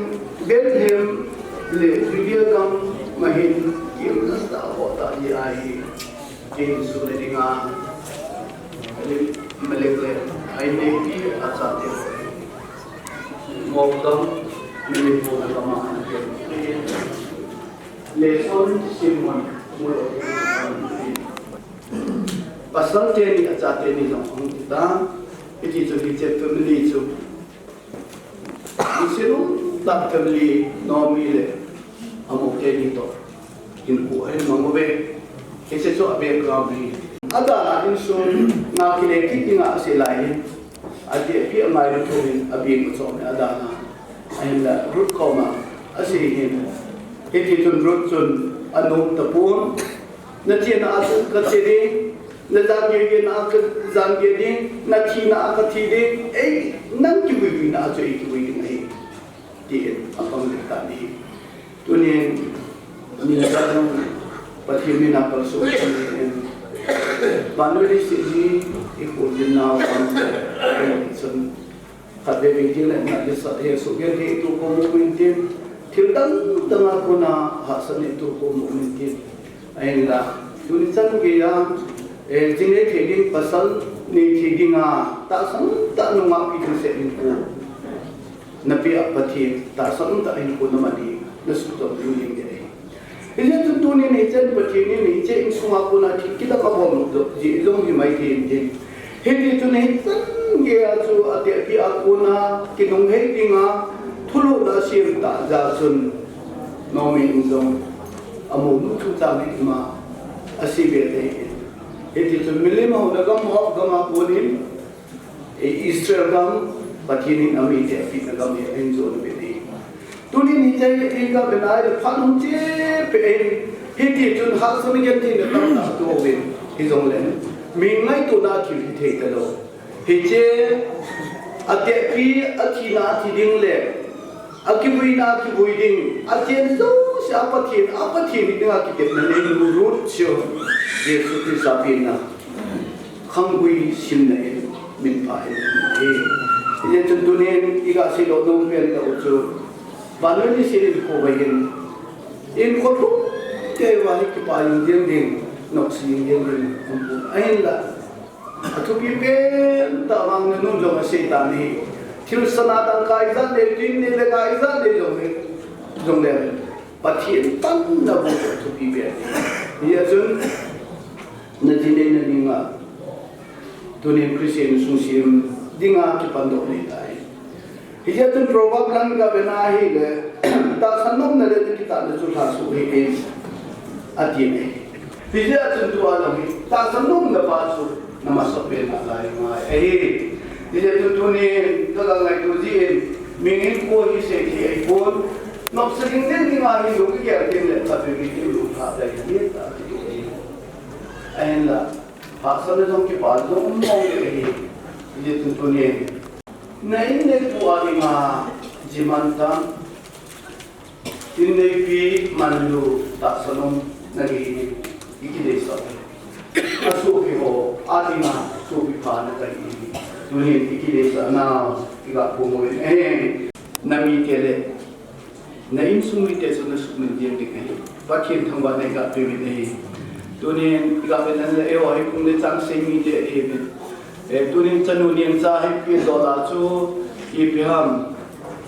Bethlehem le Judea gam ma hin, Jerusalem ho tah hi ahi. Jesu le dinga, Elimelech le a inneipi achate ho ahi. Moab gam, Meunpou le gam a ana pen. Lesson simon, mulo. Pasal teni, achate ni jong ahung kitan. Hiti chun hiche family chu insung tah family, Naomi le amou teni toh hinkho ahin mang uve. Hiche chu a background ahi. Adalha insung nga kile kit dinga asei lai hin. Atehpi angailut thouvin abeng u chom e adalha. Ahinla Ruth koma asei hin. Hiti chun Ruth chun anom tapon. Nachena a chu kache ding, najan gei gei na a kajan gei ding, nathina a kathi ding, ei, nang kivui vuina a chu ei kivui ding ahi. Tin apang ding tan ahi. Tunin, min jat jong Pathen min a kalson in, vannoi leiset hi i kholjin nau vang chun, khatvei vei ding le na kisat he suhgel he i tohkhom u min tin, thil dang dang a kona hahsat in i tohkhom u min tin. Ahinla, tuni chan geiya, eh, jinei thei ding pasal nei thei dinga, tahsan tah nungahpi thilse hinkho napeh a Pathen, tahsan tah hinkho naman hi, nasuhtoh ding ding ahi. Hijeh chun tunin hiche Pathen in hiche insunga kona thil kidang abol jeh jong himai thei in tin. Hiti chun hichan geiya chu atehpi a kona kinunghei dinga thulhuhna asem tah jeh chun Naomi in jong amounu thuchang hi ima asei ve thei in. Hiti chun milim houna gam, Moab gam a konin Israel gam, Pathen in amite apehna gam hi ahin jon uvin ahi. Tunin hiche hi ka bena le phat hung che peh in, hiti chun hahsatna gentheina tamtah atoh uvin, hijongle mi ngaitona thil hithei talou. Hiche atehpi athina athi ding le akivuina akivui ding, achen jouse a Pathen, a Pathen hi dinga kitepna neinu Ruth chu Jesu Christa penna khanggui simna in minpha in ahi. Hijeh chun tunin iga seidoh nom pen tah u chu, vannoi leiset in khovah in, hinkho lhumkeiva hi kipah jing ding, nokseh jing ding, ahinla athupi pen tah vang nanu jong asei tan ahi. Thil sana dangka ijat nei, tin nei le nga ijat nei jong hi, jongle Pathen panna bou athupi pen ahi. Hijeh chun najinei nadinga tunin Christian sung sem dinga kipandoh nei tai. Hijeh chun Proverb lang ga vena ahile, tahsan nomna le nakitahna chu lhasuh hih in, ati ahi. Hijeh chun tua lang hi, tahsan nomna pa chu na masapen nalai ngai ahi. Hijeh chun tunin ka ga ngaito jin, mihem in koi hi sei thei ahipon, nopsa ding ding ding ahi, lung i gel ding le, ka be mi ding lung tha dai ni ta ti ahi. Ahinla, hahsatna jong kipana jong um mong le ahi. Hijeh chun tunin, na in le tu a dinga, ji man tam, in neipi man lou, tahsan nomna nei hi, i kideisah. Asopi ho a dinga, sopi pha na kahi. Tunin i kideisah nau, i ga pum uvin. Eh, na mite le, na insung mite chu na sumil ding ding ahi. Pathen thangvahna i ga pe uvin ahi. Tunin i ga vet na le, eiho hi phung le chang sei mite ahi uvin. Eh, tunin chanu nengcha hi pi dola chu ipi ham,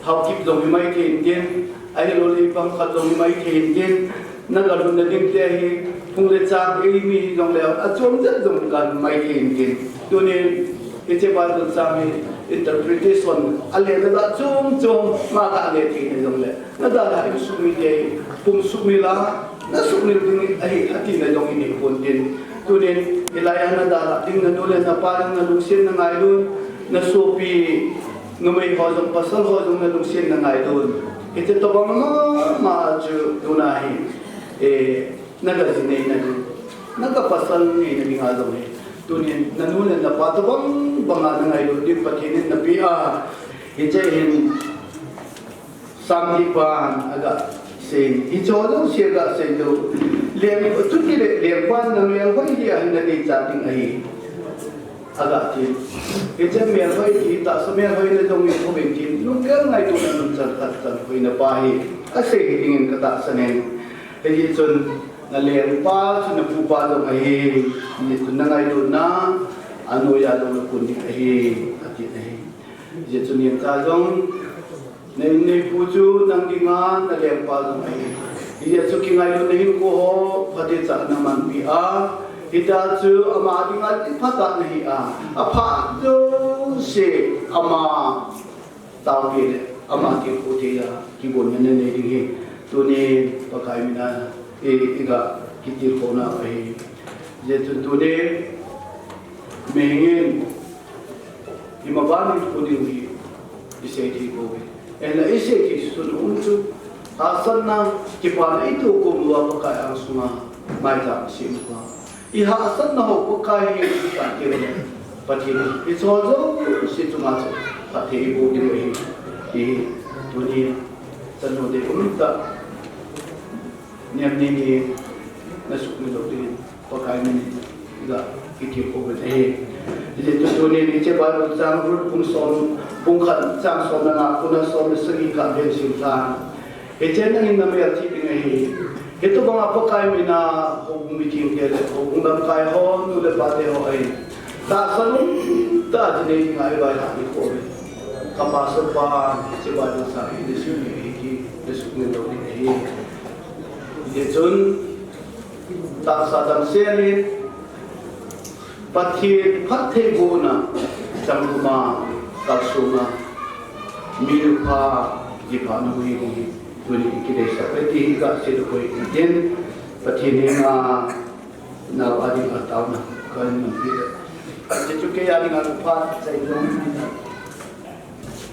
Haokip jong hi mai thei in tin, ahilou le ipang khat jong hi mai thei in tin, na ga lhunna ding te hi, phung le chang ei mi hi jong le, achom jet jong ga mai thei in tin. Tunin, hiche Bible chang hi interpretation, a le na da chom chom, ma ga le thei na jong le. Na da la i sumil te, pum sumil a, na sumil ding ahi, ati na jong i nei pon tin. Tunin, hilai a na da la ding na nu le na pa ding na lungset na ngailun, na sopi, numei ho jong pasal ho jong na lungset na ngailun. Hiche tobang mama chu tuna hi, eh, na ga ji nei na ding, na ga pasal nei na ding a jong hi. Tunin, na nu le na pa tobang bang a na ngailun ding Pathen in na pe a, hiche hin Samtipan a ga sei, hiche ho jouse a ga sei lou. Leng, chuti le, lengpan na melhoi hi ahin na deichat ding ahi. A ga ti. Hiche melhoi ti, tahsa melhoi na jong i khoven tin, lunggel ngaito na nun chan khat chan hoi na pa hi. A sei hi dingin ka tahsan in. Hijeh chun na lengpa chu na pupa jong ahi. Hijeh chun na ngailutna, a noiya jong na kun ding ahi. A ti ahi. Hijeh chun nengcha jong, na in neipu chu nang dinga na lengpa jong ahi. Hijeh chun kingailutna hinkho ho, phatechan na manpi a. Hitia chu ama dinga phatah na hi a. Apha jouse ama taopi le, ama tilkhou thei a, kigonna na nei ding hi. Tuni Pakai mina, i, i ga kitilkhou nau ahi. Hijeh chun tuni, mihem in, Imaban in kuding hi, i sei thei pouve. Ahinla i sei thei sun um chu, hahsatna, kipana i toh kom uva Pakai angsunga, maicham i sem uva. I hahsatna ho Pakai hi, i kati le, Pathen hi, i chol jouse chunga chu, phatthei i boh ding ahi, ti hi, tuni, chanu dei um tah, nem ni ni, na sukmil lou ding. Pakai min in ga kitilkhou uvin ahi. Hijeh chun tunin hiche Bible chang Ruth bung som, bung khat chang som le nga a kona som le sagi kah vel sim tan. Hiche nangin na melchih ding ahi. Hitobanga Pakai mina houbung mithengte le houbung lamkai ho, nu le pate ho ahin. Tahsan umtah a ji nei dinga i vaihom ding ahi. Ka pastor pa, hiche Bible chang hi na sim ding ahi ti, na sukmil lou ding ahi. Hijeh chun, tahsa damsel in, Pathen phattheibohna, changuma, kalsonga, mi nupha, jipha na hui ding hi, tuni i kideisah uve ti hi ka sei doh uve. Pathen henga, nao a dinga taona, ka hin nampi uve. Hiche chu kei a dinga phat chai jong.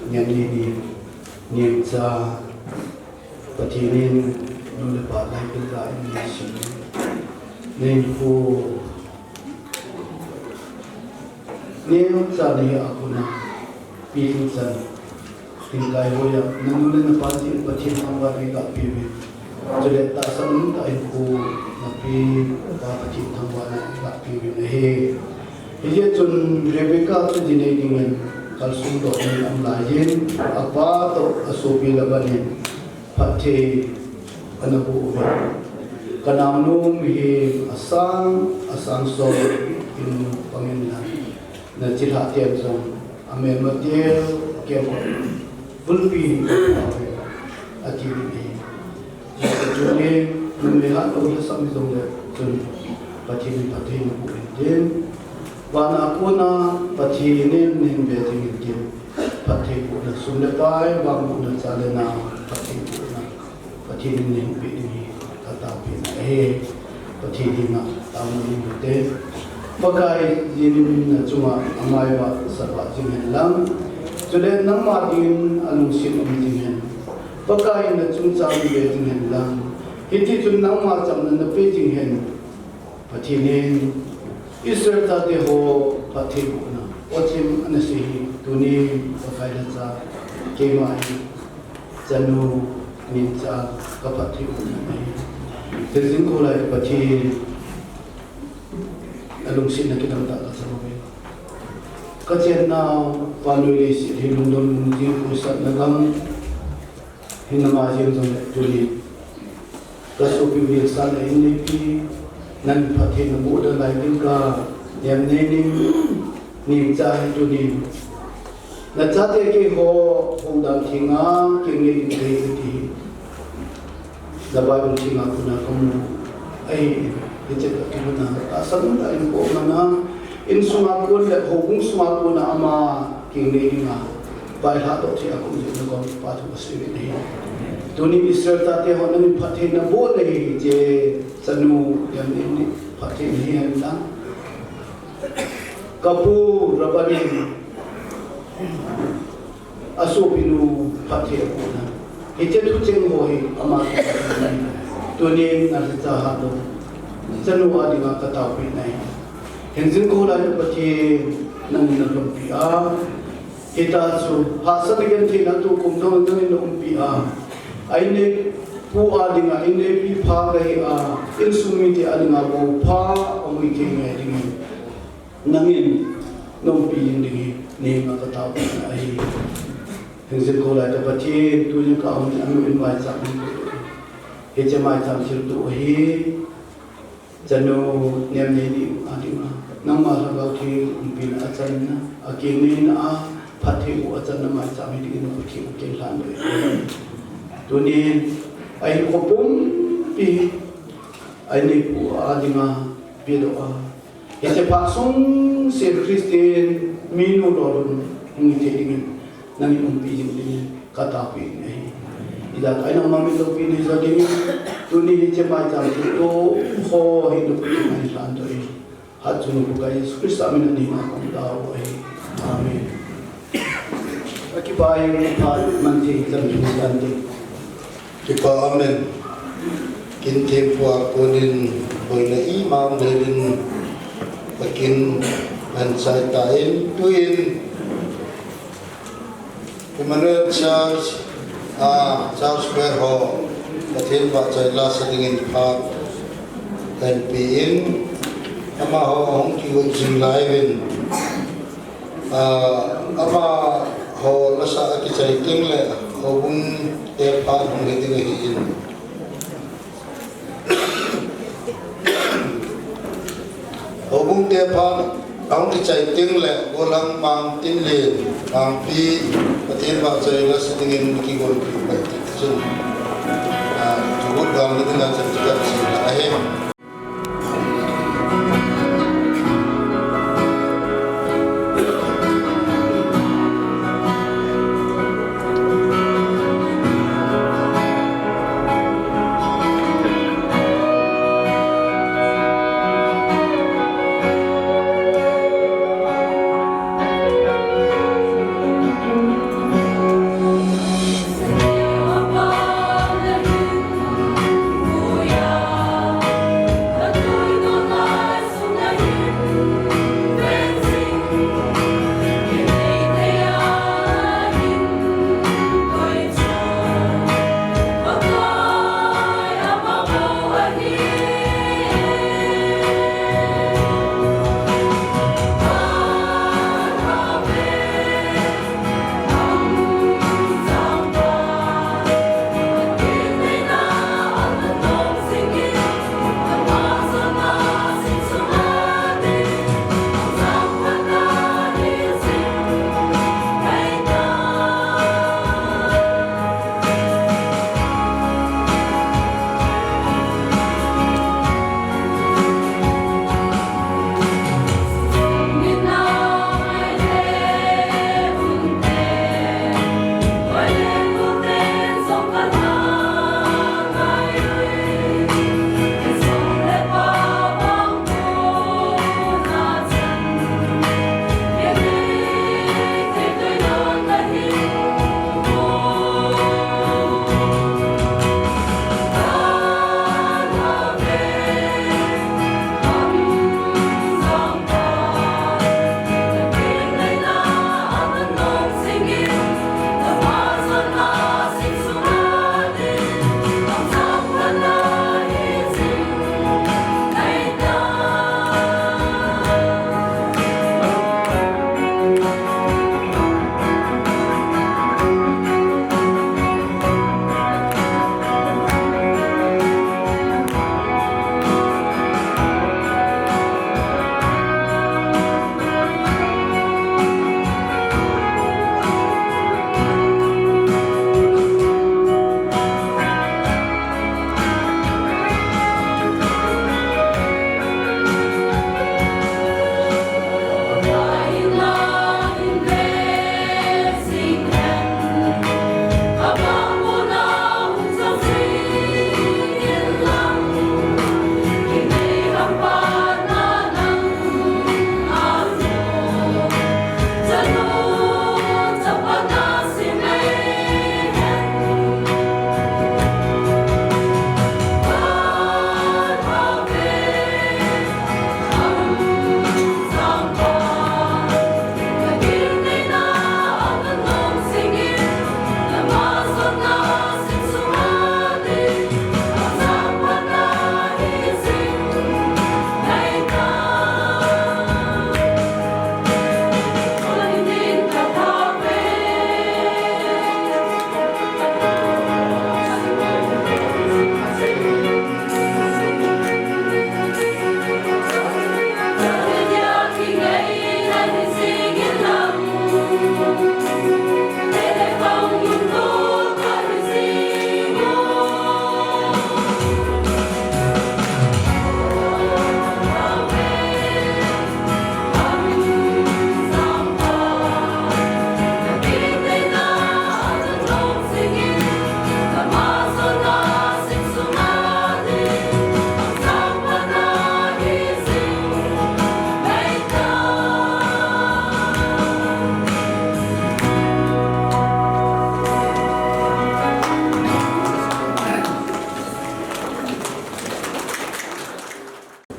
Ngen ni ni, ngen cha, Pathen in nu le pa lai pil ta in ni si. Nei pu, ngen cha nei a kona, pi chan, tin kai hoiya, na nu le na pa ji Pathen thangvahna i ga pe uve. Chule tahsan umtah in pu, na pi, pa Pathen thangvahna i ga pe uve ahi. Hijeh chun Rebecca chu ji nei dingin kalsong doh in aum laiyin, apa toh asopi Laban in phatthei ana boh uve. Ka naonu mihem asang, asang som, in pangin na, na chilhah ten jong, amelma tel, kemkot, bulpi hin ka pha uve, ati ding ahi. Chule, numei hat lou lhasam hijongle, chun Pathen in phatthei naboh in tin. Vana kona Pathen in nahin ve jing in tin. phattheibohna, sum le pai, vangbohna, cha le nao phattheibohna, Pathen in neihuhpeh ding hi kataopehna ahi. Pathen henga taona nei u hite. Pakai Jesu min a chunga amai vahsah jing hen lang, chule nangma dingin alungset um jing hen. Pakai in nachung chang ve jing hen lang, hiti chun nangma chamna napeh jing hen. Pathen in Israel chate ho phattheibohna, o chim ana sei hi, tuni Pakai lhacha, keima hi, chanu, Nicha, kaphattheibohna ahi. Tenzing Kholai Pathen alungsetna kidang tah kasei uve. Kachennau, vannoi leiset hi lungdon lungthim puisatna gam, hinama jeng jongle tuni kasopi Vilsan le inneipi, nangin phatthei naboh nalai ding ka, Nemneini, Nicha hi tuni nachate keiho, houdan thenga, kei ngei ding kahi kati hi. Na Bible thenga kona kamu ahi, hiche toh kilhonna tahsan tah in kaum mana, insunga kon le houbung sunga kona ama kei ngei dinga vailhah doh thei a kaum jeh in kakipa thu kasei uve ahi. Tuni Israel chate ho nangin phatthei naboh nahi, hiche chanu Nemneini phatthei nahi hen lang. Kapu Rabani asopinu phatthei abohna. Hiche thucheng ho hi ama tunin nalhacha hatlou chanu a dinga kataopehna ahi. Tenzing Kholai Pathen nangin nalhumpi a, hitia chu hahsatna gentheina tukum dong nangin naumpi a, a inneipu a dinga inneipi pha kahi a, insung mite a dinga bou pha amu thei ngai dingin nangin naumpi jing ding hi nangma kataopehna ahi. Tenzing Kholai Pathen, tunia kaum anu in maicham, hiche maicham thilto hi chanu Nemneini a dinga nangma Lhagao Theng umpina a channa, akeng neina a phattheiboh a channa maicham hi dingin Pathen in kei lhan doh e. Tunin a hinkho pumpi a inneipu a dinga pedoh a, hiche phat sungse Christian minu lolhing hung hi thei dingin nangin umpi jing dingin kataopeh in ahi. Ijat a nangma min loupina hijo dingin tuni hiche maicham thilto ho hi nakhut a nangin lhan doh in, hatchungnung Pakai Jesu Christa min a nangma kaum tauve. Amen. Akipa e, phat man thei jam thei tante. Kipa amen. Kin thempu a konin boina ima um lheh in, Pathen in ahin chaitan, tuin Emmanuel Church, ah, Church Square ho Pathen vahchoi lasa dingin phat ahin pe in, amaho ahung kigot jing lai uvin, ah, amaho lasa akichai teng le houbung te phat hung hi ding ahi in. Houbung te phat ahung kichai teng le, gollhang Mangtinlen, Mangpi, Pathen vahchoi lasa dingin kigon pai ti chun, ah, thugut gal ni dinga chan kikat sin ahi.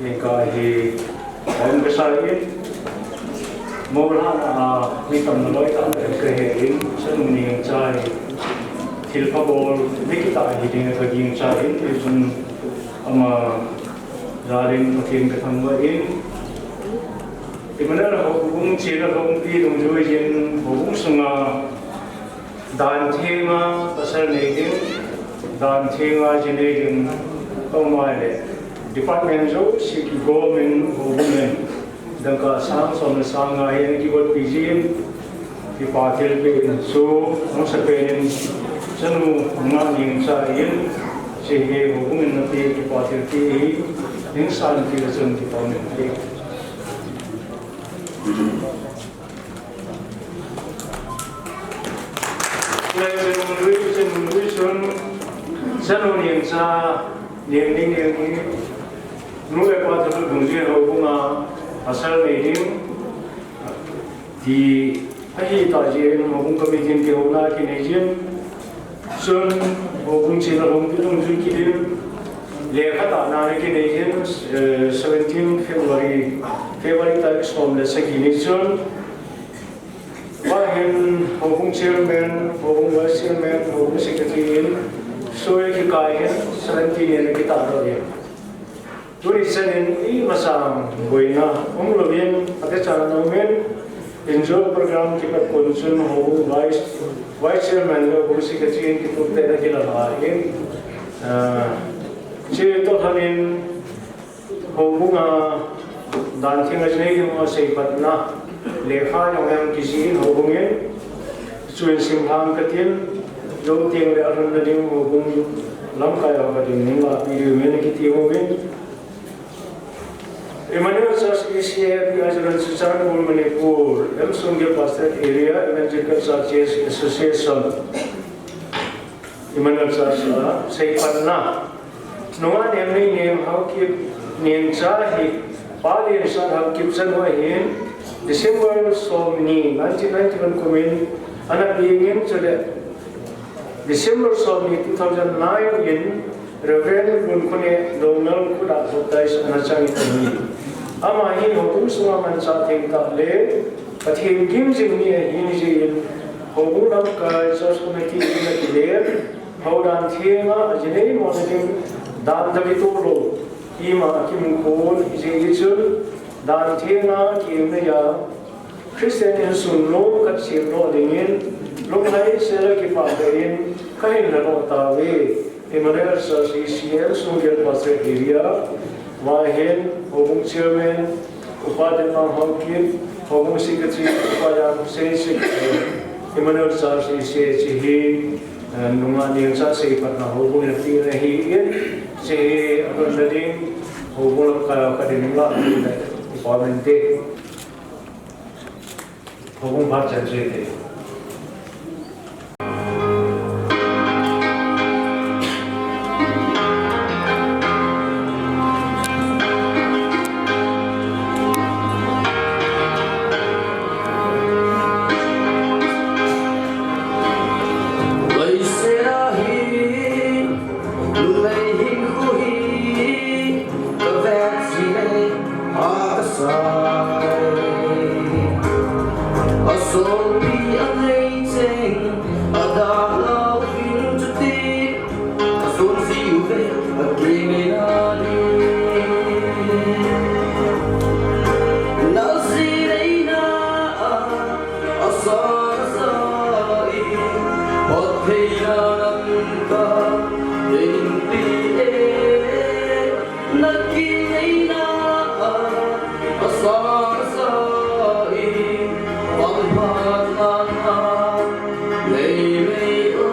Ka hi, hon ka sa in, mo la na, a, mi tam na loi tam ka he in, sa nu ni chai, thil pha bol, mi kita hi ding ka ging chai in, i sun ama, jalin Pathen ka thangvah in, Emmanuel Houbung Chena Houbung dungjuiyin, houbung sunga, Dan thenga pasal nei ding, dan thenga ji nei ding, toma le department jouse kigom in houbung in, dangka sang som le sang nga hi ana kigot pi jin, kipa thilpeh in chu, nungsa pen in, chanu nga ning cha in, hiche hi houbung in napeh kipa thilpeh hi, ning san pi le chun kipa min peh. Lai se mun lui, se mun lui sun, sa nu ning cha, ning ning ning ning, nu le pa tha dungjuiyin houbung a, pasal nei ding, ti ahi ta jeh in houbung committee in kihouna kinei jin, Chun, houbung chena houbung dungjuiyin kidin, lekha tahna ana kinei in, eh, seventeen February, February tarik som le sagi ni chun, vahin houbung chairman, houbung vice chairman, houbung secretary in, soi kikai in, seventeen in ana kitahdoh in. Tuni chanin imacha boina umlouvin, ate chan umin, injo program kipat kon chun houbung vice, vice chairman le houbung secretary in kitup tena kilala in, ah, hiche toh lhonin houbung a dan thenga ji nei ding ho seipatna, lekha jong jong kijih in houbung in, chuin simlhang katin, jou teng le alhunna ding houbung lamkai a kading in lapi diu min kiti uvin, Emmanuel Church E C A, P I Church, Churachandpur, Manipur, M Sungil Pastorate Area, Evangelical Churches Association, Emmanuel Church, ah, seipatna. Nungah Nemnei Haokip, Nemcha hi, Pa Lemsat Haokip chanu ahin, December som ni, nineteen ninety-one kumin, ana pengin chule, December som ni two thousand nine in Reverend Lunkhonei Longmel khut a baptize ana chang in ahi. Ama hi houbung sunga manchah thengtah le Pathen gim jing mi ahi jeh in houbung lamkai church committee in akile, hou dan thenga ajinei mo na ding dan tah kitoh lou, ima akimu khon jeh in chun dan thenga kiemna a Christian insung lom khat semdoh dingin, lunglhai sel a kipah tah in, kahin lhadou tauve. Emmanuel Church E C M Sungil Pastorate Area, vahin, houbung chairman, Upa Demang Haokip, houbung secretary, Upa Jang Hussein Sheikh, Emmanuel Church E C A hiche hi, eh, nungah Nemcha seipatna houbung in apeh ahin, hiche hi alhunna ding, houbung lamkai a kading in lapi le, department te. Houbung phat chan chu hite. Leiset a hi, lunglhai hinkho hi, Ka vek ji le a ka sai. A solpi a nei cheng, a dah lou vin chuti, a sun ji u ve a kei me na di. Na ji nei na a, a sa na sa i, hot thei na na ka, in ti e. Na kinei na a, a sa sa i, pang phat na na, nei nei o.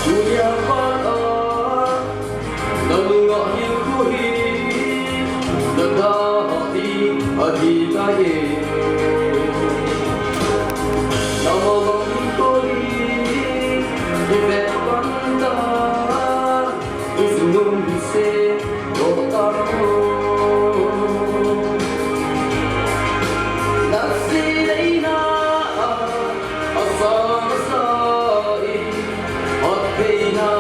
Tunia pat a, Na nungah hinkho hi, na dah hi, ahi tai e. Na lolhing hinkho hi, i vet pan ta, i jun um se, lo ta lo. Na ji nei na a, a sa sa i, hot thei na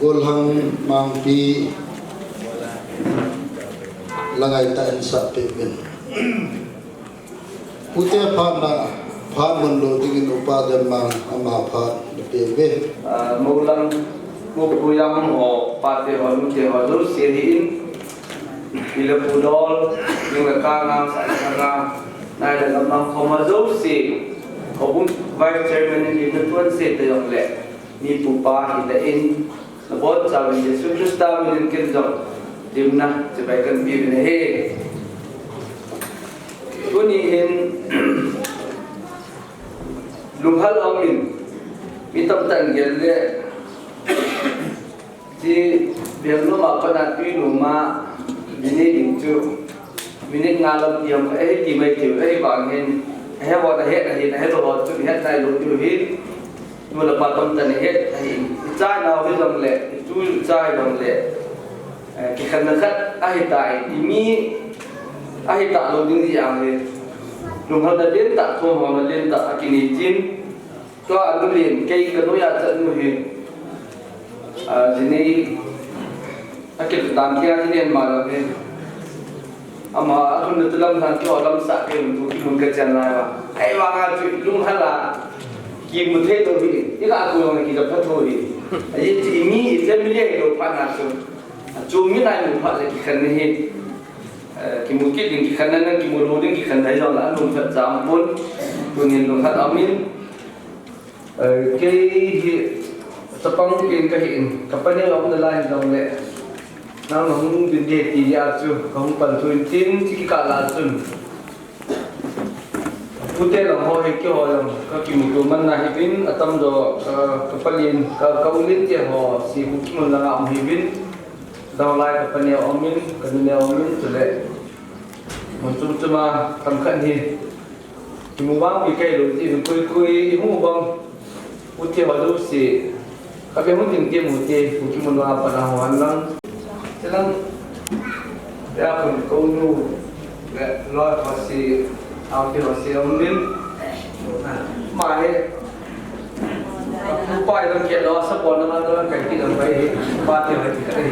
Golhang Mangpi, la ngaitah in sah peh uvin. Pute phatna, phat mun lou dingin Upa Demang ama phat na peh uve. Ah, Moulam, Mukpu Yang ho, pate ho, nute ho, jouse hi in, pi le pu dol, nu le pa, nang sa, nang, nai le gam, nang khom ho jouse, houbung vice chairman in lim na tuan se te jong le, mi pu pa hi ta in, na bon cha min Jesu Christa min in ken jong, lim na, chibai kan pi min he. Tuni hin, lunghal aum in, mi tamtah in gel le, Ti, Bialnom a pat a Tuinom a, minute ding chu, minute nga lam ti ham, eh, ti mai tiu, eh, bang hin, eh, ho na het, eh, na het ho chu, het nai lou tiu hin, nu le pa tamtah na het, eh, i chai nau hi jong le, i tu i chai jong le, eh, kikhenna khat, ahi tai, i mi, ahi ta lou ding jeh a hi, lunghal na len ta, thum ho na len ta, a kinei chin, Tua nu len, kei ka noiya chanu hi, ah, jinei, a kil tan kia jinei ma lo hi. Ama, a hun tu lam tan kia lam sa ke tu ki mun ka chan lai ba. Ai ba nga chu lunghal a, kimu thei lou hi, i ka ku long ki ja pha tho hi. Ai ti mi, i family ai lo pha na chu. A chu mi nai mu pha le kikhen ni hi. Eh, kimu kit ding kikhen na, kimu lou ding kikhen na hi jong la, a lungset jam pon, tunin lungset aum in. Eh, kei hi chapang ken ka hi in, ka paneo a um nalai jong le, nang na hung ding ding ti a chu, ka hung pan thu in tin, chi kikah la chun. Pute lang ho hi keiho jong, ka kimuto man na hi in, atam jo, eh, ka palin, ka, ka u len te ho, si hu kimun lang a um hi in, dang lai ka paneo a um in, ka nuneo a um in, chule. Mun chom chom a, tam khat hi, Kimu vang pi kei lou ti, koi koi i mu vang. U ti va lou si. Ka be mu ting ti mu ti, u kimu na pa na ho an lang. Ti lang. Ya kun ko nu. Be lo va si, au ti va si um din. Ma he. Pai lang ke lo sa pon na ma lang kai ti lang pai. Pa ti vai ti kai.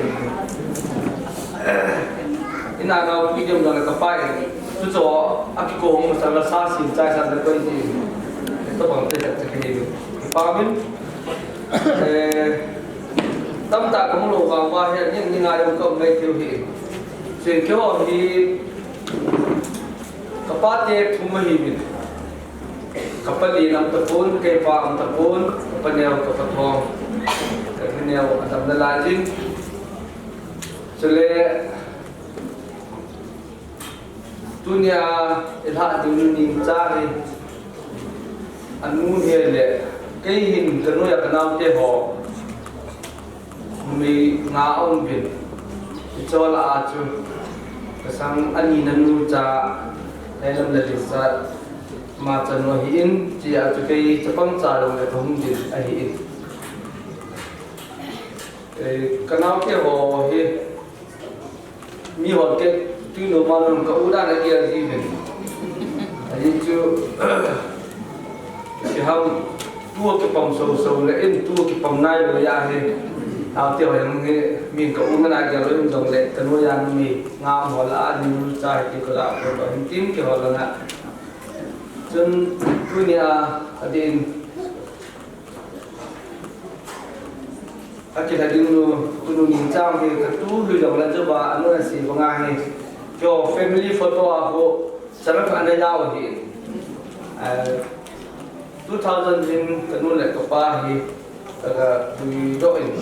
Ina na u ti lang ka pai. Tu cho a ki ko mo sa la sa sin chai sa da ko ji. To bang te ta ke ni. Pa min. Eh, tam ta ko lo ba ba he ni ni ngai ko mai tiu hi. Sin ke ho hi. Ka pa te thum hi min. Ka pali nam ta pun, ka pa am ta pun, ka paneo ka pathom. Ka paneo adam na lajin. Chule, tunia i lha ding ni cha hi. Anu hi le, kei hin ka noiya ka nao te ho. Numei nga um bin. I chol a chu. Ka sang ani na nu cha. Nai lam le sa. Ma cha nu hi in. Chi a chu kei chapang cha lo le ka hung din a hi in. Eh, ka nao te ho hi. Mi hon ke, Tuinom a nung ka u dan a kia ji min. A ji chu, ki ham, tu ki pam so so le in, tu ki pam nai lo ya he. A te ho yang he, min ka u na kia lo in jong le, ka noiya mi, nga ho la, ni nu cha he ki ko la, ko lo hin tim ki ho la na. Chun, tunia, a din, A kila ding nu, tunu ni chang hi ka tu hui jong la chu ba, anu na si ba nga hi. Kio family photo a ho, chara ka na yao hi. Eh, two thousand in ka nu le ka pa hi, ka ka tui do in.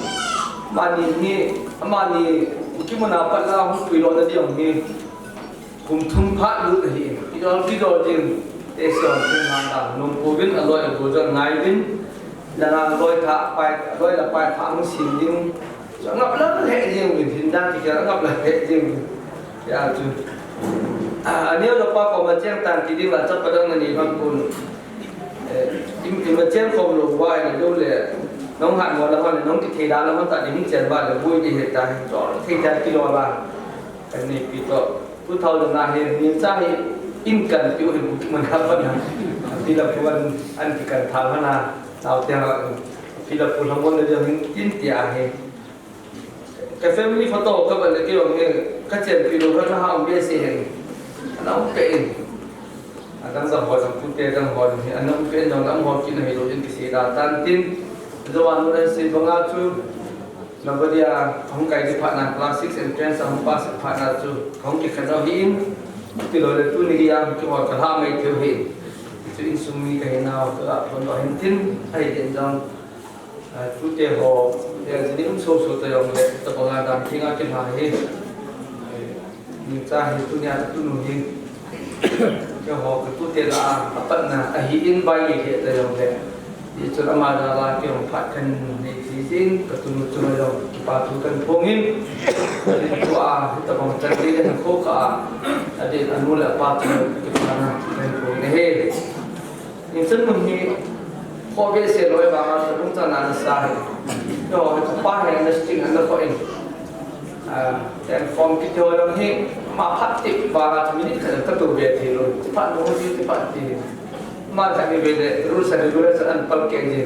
Mani ni, mani, ki mo na pa la hu tui lo na di ong hi. Kum thum phat lut ahi. Idol, idol ding. Te sion thum hang ta. Nung kovin aloi ago jol ngai vin. Langa loi tha pai, loi la pai tha hung sin ding. So ngap la he ding vin. Hin dan ti kya ngap la he ding vin. Ya chu. Ah, ani lo pa ko ma cheng tan ki ding la chap padang na ni bang kun. Eh, im, im ma cheng ko lo wa ni lo le. Nong han mo la hon, nong ki thei da la hon ta ni min chen ba le bui ni he ta. Cho thei ta ki lo la. Kan nei pi to. Two thousand na hi, ni cha hi, in kan pi u hi bu ki man ha pa na. Ti la pu an, an ki kan thal ha na, tau te ha. Ila pu lamon le jong hin tin ti ahi. Ka family photo ka ban le kei jong hi ka chenpi lou kha ka ha um behseh hin. Ana um peh in. Adang dang ho jong pute dang ho jong hi ana um peh in jong lam ho kit na hilou in kisei da tan tin. Jovan nu le sei banga chu Navodaya a hung kai di phat na class six entrance a hung pass phat na chu ka hung kikhen u ahi in. Tilou le tuni gei a kihol ka lha mai thei u ahi. Chu insung mi ka hi nau ka la phon lou hin tin ahi den jong. Ah, tute ho, ya, jini um so so ta jong le, ta banga dan kinga kinga hi. Ni cha hi tunia tunu hi. Keiho ka tute la a, apatna ahi in bai ni he ta jong le. Hichun ama jal a keiho phat kan nei ti jin, ka tunu chu jong kipa thu kan phong in. Tua, hitabang chan ding le kho ka, adin anu le apa chu kipana kan phong in ahi. Insung mun hi kho behseh lou vang a, lungchang na sa hi. Yo, ka pa hi na sting ana kho in. Ah, ten form kiti ho jong hi, ama phat tep vang a, minute khat ka tou ve thei lou. Ti phat lou, ti, ti phat ti. Ama khat ni ve le, rules and regulation an pal ke ji.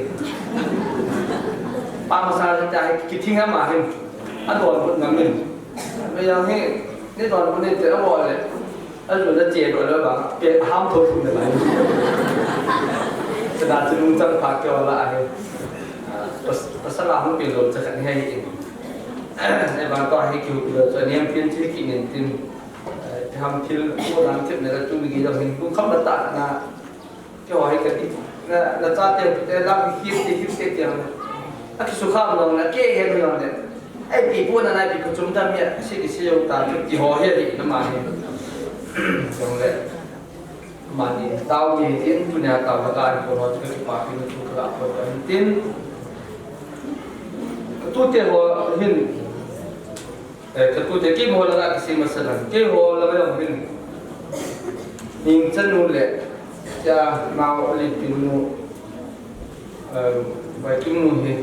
Pa masa ta hi, kithing ama hin. Adonbut ngam in. Ama jong hi, nei donbut ni te amo le. Alu na che lou le ba, pe ham tho thum le ba. Chana chu lungchang pha keo la ahi. Pas-, pasal a hung pe lou cha khat ahi in. Nei ba to hi kiu pi lou cha niam pin chi ki nen tin. Eh, ham thil ko dan thil ne la tu mi gi jong hin lungkham na ta na. Keiho hi kati, na, na chate, te la hi hi hi hi ti ang. A kisu kham long na ke he long ne. Ai pi pu na na pi pu chum tam ya, si ki si yo ta ki ho he hi na ma ni. Jong le. Ma ni tao ni tin tu na tao ka ka ko no ka ki pa ki tu ka ko tin. Tute ho hin. Eh, ka tute keiho langa kisei masa lang. Keiho langa jong hin. Ning chanu le. Cha nao le pinu. Eh, bai kim nu hi.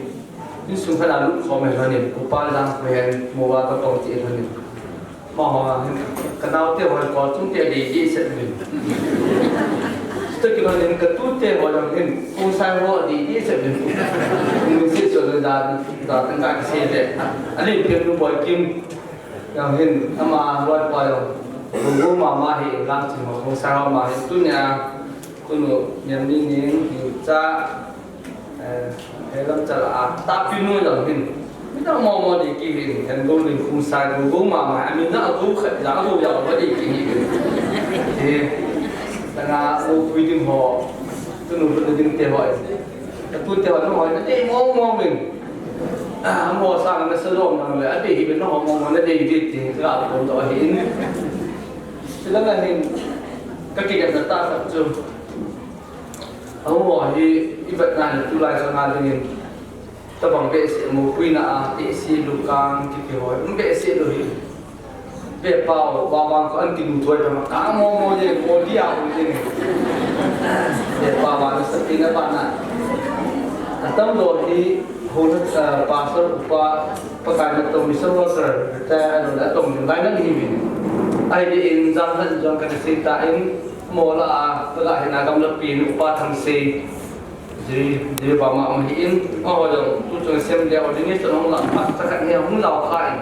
Insung khat a lut khom e lhonin. Upa lang ko hen mo wa ka tong ti lhonin. Ma ho hin. Ka nao te ho ko chung te di di se min. Sto ki lhonin ka tute ho jong hin. Kung sai ho di di se min. Kung se so da da ka kisei le. Ani pinu bai kim. Jong hin, ama loi pa jong, gu gu mama hi, lang chin ho, kong sa ho ma hi, tunia, tunu, niam ni ning, ni cha, eh, he lam cha la, a, ta pi nu jong hin, mi dang mo mo di ki hin, hen gu ling kong sa, gu gu mama, a mi na gu khat, ja gu ja ho di ki hin. Eh, tanga gu kui ding ho, tunu, tunu ding te ho, eh. Ka tute ho, nu ho, na te mo mo min. Ah, mo sa na sa lom na le, a dei hi be no mo mo na dei dei ti, ka ko to hi in. Sila na hin, ka ki na ta sa chu. A mo hi, i bat na ni tu lai sa na ding in. Tabang behseh mo pui na a, te si lu kang, ki ki ho, um behseh lu hi. Be pao, ba bang ko an ki nu thoi ta ma, ka mo mo ye, mo di a u ye ni. Be pa ba na sa ti na ba na. A tam do hi, ho na, eh, pastor upa, Pakai natong mission worker, retire lo natong lai na hi min. Ai di in jang han jong ka sei ta in, mo la a, ka la hin a gam la pi ni upa thang sei. Jiri, jiri ba ma ma hi in, ma ho jong, tu chung sem dia ordination hong la, pa ta kan he hong la kha in.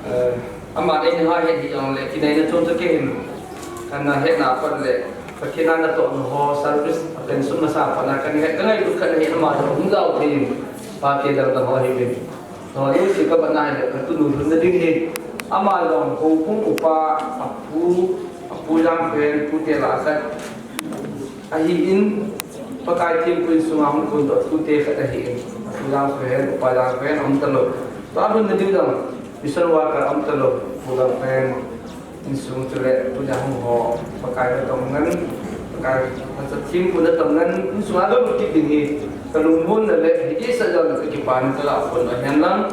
Eh, ama nei ni ha he di jong le, ki nei na chung ta ke hin. Kan na he na pat le, Pathen a natoh na ho service, a pension masa pat na kan he, kan ngai tu kan he ama jong hong la ke hin. Pa ke dang ta ho hi bin. Ho ni si ka ba na le, ka tu nu na ding hi. Ama jong, ho kung upa, a pu, a pu jang pen, pu te la khat. Ahi in, Pakai thempu in sunga hung kun doh tute khat ahi in. Pu jang pen, upa jang pen, um ta lou. Tua lhun na ding dang, mission worker um ta lou, pu jang pen. Insung chule, pu jang hung ho, Pakai natong ngan, Pakai nasat thempu natong ngan, insung a lou kit ding hi. Ka lungmon na le, hi sa jong ka kipan ka la phone a hen lang.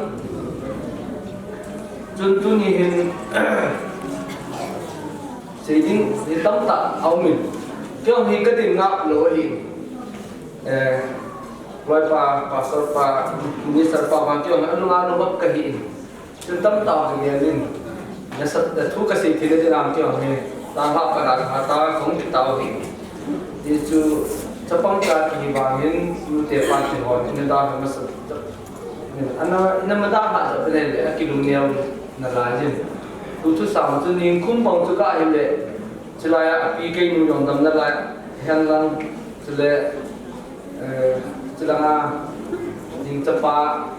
Chun tuni hin, Sei ding, hi tamtah a um in. Kei jong hi ka din ngap lou ahi. Eh, loi pa, pastor pa, minister pa, pa kei jong a nung a nung bap ka hi in. Chun tamtah a gel in. Na sa, na thu ka sei thei le din ang kei jong hi. Tang ha pa na ha ta kong ki tao hi. Ti chu, Chapang cha kihi vangin, nute pa kiho, ina dalha masa. Ana, ina madalha cha pele le, akilungneo nalai jin. Tutu sam chu ningkum bang chu kahi le, chulai a api keinu jong dam nalai, henlang, chule, eh, chulanga, ning chapa,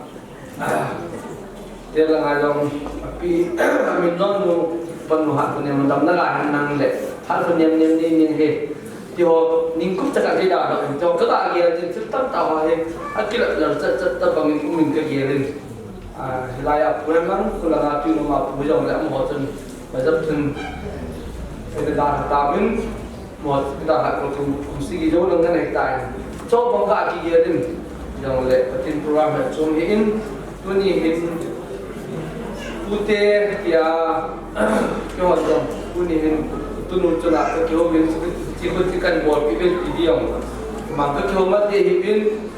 Te langa jong api, amin lon nu, panu hat panu nem dam nalai henlang le, hat panu nem nem ni ni he. Tiho, ningkum chaka kida lo, tiho, kaka gel jin, chu tamtah ho he, akilah lah chat chat tabang in umin kagel in. Ah, hilai a pu henlang, kulanga tui noma pu jong le, amaho chun, majap chun, kida ha tabin, Mo, kita ha ko kum, kum sigi jo lang ngan hek tai. Cho bang ka kigel in. Jong le, Pathen program ha chom hi in. Tuni hin. Pute, tia, kihon jong. Tuni hin. Tunu chuna, ka kiho min, chi ko chi kan bol, pi vel pi di jong. Mang ka kiho mat de hi bin.